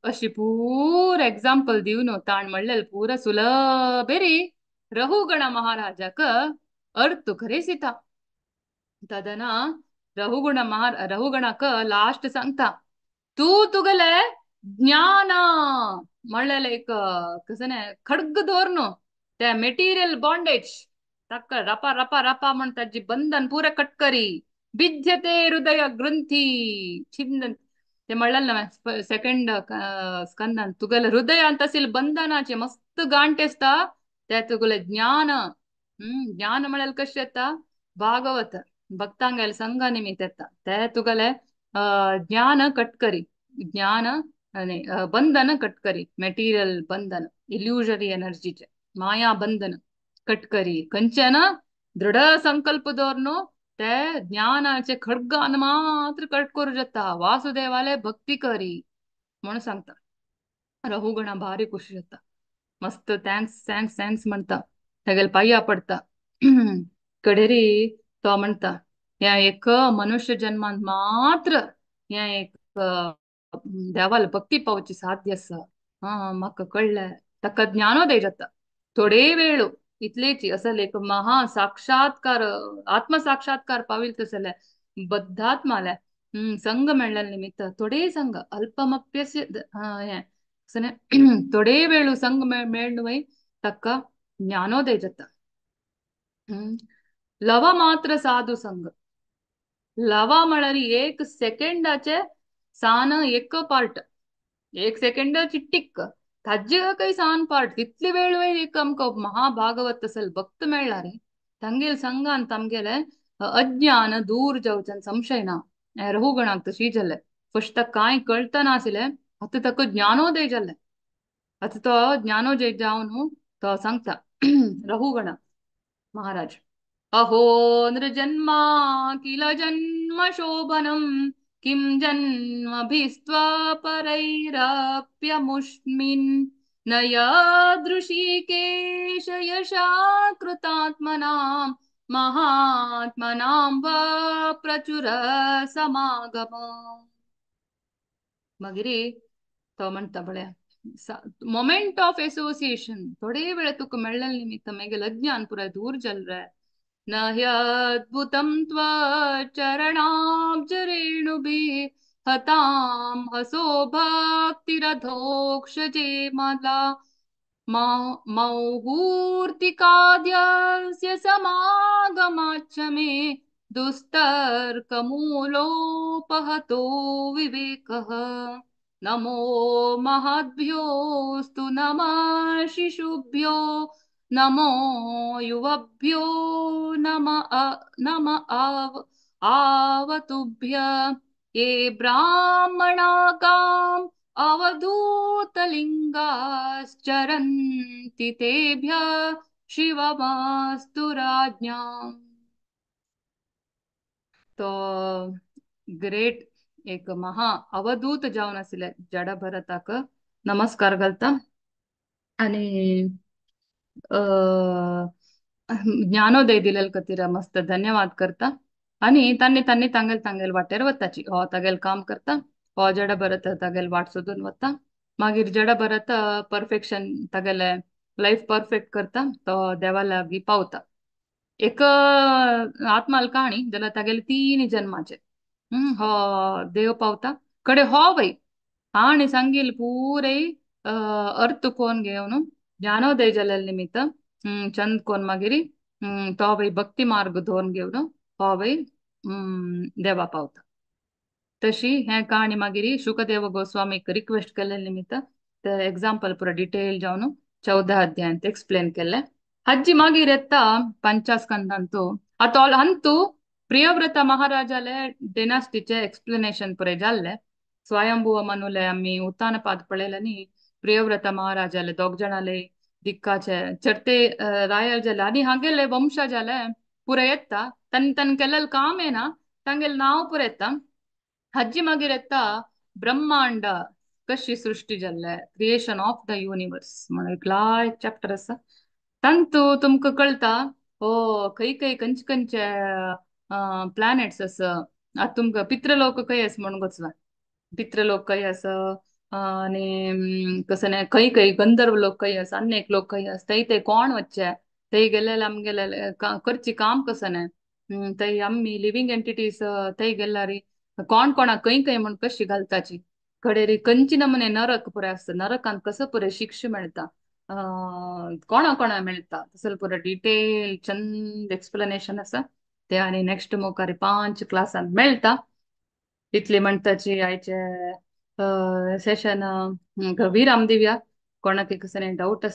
अशी पूर एग्जाम्पल दिवन ताण म्हणलेल पूरा सुलभेरी रहुगण महाराजाक अर्थ खरेसिता. तदना रहुगुण महा रहुगणाक लास्ट सांगता तू तुगले ज्ञान म्हणलेले एक कसं खड्ग धोरण त्या मेटीरियल बॉन्डेज ताका रपा रपा रपा म्हण ताजी बंधन पुरे कटकरी बिध्यते हृदय ग्रंथी छिंदन ते म्हणलेलं ना सेकंड स्कंदान तुगेले हृदयांत असेल बंधनाचे मस्त गांठ आसता त्या तुगेले ज्ञान. ज्ञान म्हणल्यार कशें येता भागवत भक्तांगेले संघ निमित्त येता ते तुगेले ज्ञान कटकरी ज्ञान आनी बंधन कटकरी मेटीरियल बंधन इल्युजरी एनर्जीचे माया बंधन कटकरी खंयचे ना दृढ संकल्प दवरन ते ज्ञानाचे खड्गान मात्र कट करू जाता वासुदेवाले भक्ती करी म्हणून सांगता. रहुगणा भारी खुशी जाता मस्त thanks thanks thanks म्हणता तागेले पांया पडता. कडेरी तो म्हणता ह्या एक मनुष्य जन्मान मात्र ह्या एक देवाल भक्ती पावची साध्य आसा. हा म्हाका कळ्ळें ताका ज्ञानोदय जाता थोडे वेळ इतलेची असल एक महा साक्षात्कार आत्मसाक्षात्कार पाविल तसले बद्धात्माले संघ मेळ्ळेले निमित्त थोडे संघ अल्पमप्यस्य हें थोडे वेळ संघ मेळ्ळो ताका ज्ञानोदय जाता. लव मात्र साधू संघ लवा म्हळ्यार एक सेकंडाचे सान एक पार्ट एक सेकंड चिट्टीक ताजे काही सान पार्ट तितले वेळ एक आमकां महाभागवत असल भक्त मेळ्ळा रे तांगेल संघान तामगेले अज्ञान दूर जावच्यान संशय ना. रहुगणाक तशी जालें फस्ट कांय कळटा नाशिल्लें आतां ताका ज्ञानोदय जालें. आतां तो ज्ञानोदय जावन तो सांगता रहुगण महाराज अहो नृजन्मा किल जन्म शोभनम किं जन्मभिस्त्वा परैरप्यमुष्मिन् न यादृशी केश यशा कृतात्मनां महात्मनां वा प्रचुर समागम. मागीर तो म्हणटा पळया मोमेंट ऑफ एसोसिएशन थोडे वेळ तुका मेळ्ळें निमित्त मागीर अज्ञान पुराय दूर जालें रे. न ह्यद्भुतं त्वचरणाब्जरेणुभिः हतां हसो भक्तिरधोक्षजे मला मौहूर्तिकाद्यस्य समागमाच्च मे दुस्तर्कमूलोपहतो विवेकः. नमो महद्भ्योऽस्तु नमः शिशुभ्यो नमो युवभ्यो नम नम आवतुभ्य ये ब्राह्मणाकाम् अवधूतलिंगाश्चरन्ति तेभ्य शिवमास्तु राज्ञाम्. तो ग्रेट एक महा अवधूत जावन आशिल्ले जड भरताक नमस्कार घालता आनी ज्ञानोदय दिलेल खातीर मस्त धन्यवाद करता आनी तांणी तांणी तांगेल तांगेल वाटेर वताची हो तागेल काम करता हो जड भरत तागेल वाट सोदून वता. मागीर जड भरत परफेक्शन तागेले लायफ परफेक्ट करता तो देवा लागीं पावता. एक आत्माल कहाणी जाल्यार तागेले 3 जन्माचे हो देव पावता कडे हो वय आनी सांगील पुरे अर्थ कोण घेवन ज्ञानोदय जाल्ले निमित्त चंद कोण मागीर तो वय भक्ती मार्ग धोरण घेवन हो वय देवा पावता. तशी हें कहाणी मागीर शुकदेव गोस्वामीक रिक्वेस्ट केल्ले निमित्त ते एग्जाम्पल पुरो डिटेल जावन 14 अध्यायांत एक्सप्लेन केल्लें. हाजी मागीर येता पंचास्कंदांतू आतां अंतू प्रियव्रत महाराजाले डिनास्टीचे एक्सप्लेनेशन पुरे जाल्ले. स्वयंभुव मनुले आमी उत्तानपाद पळयले न्ही प्रियव्रत महाराजाले दोग जाणाले दिक्काचे चरते रायल जाले आनी हांगेले वंशजाले पुरे येता तांणी तांणी केल्लें काम येना तांगेलें नांव पुरे येता. हाजी मागीर येता ब्रह्मांड कशी सृष्टी जाल्ले, क्रिएशन ऑफ the universe म्हणून एक लायक चॅप्टर आसा. तांतू तुमकां कळटा हो खंय खंय खंयचे खंयचे प्लॅनेट्स आसा. आतां तुमकां पितृलोक खंय आसा म्हणून गोचला, पितृलोक खंय आसा आनी कसं नाही खंय खंय गंधर्व लोक खंय आसा, अन्य एक लोक खंय आसा, थंय ते कोण वच्चे, थंय गेलेले आमगेले करची काम कसं नाही, थंय आमी लिव्हिंग एंटिटीज थंय गेल्यार कोण कोणाक खंय खंय म्हण कशी घालताची, कडेरी खंयची नमुने नरक पुरे आसता, नरकांत कसं पुरे शिक्षा मेळटा, कोणा कोणा मेळटा, तसं पुरे डिटेल चंद एक्सप्लेनेशन आसा ते. आनी नेक्स्ट मुखार 5 क्लासान मेळटा. इतली म्हणटाची आयचे सेशन विराम दिवया. कोणाक कसं डाऊट.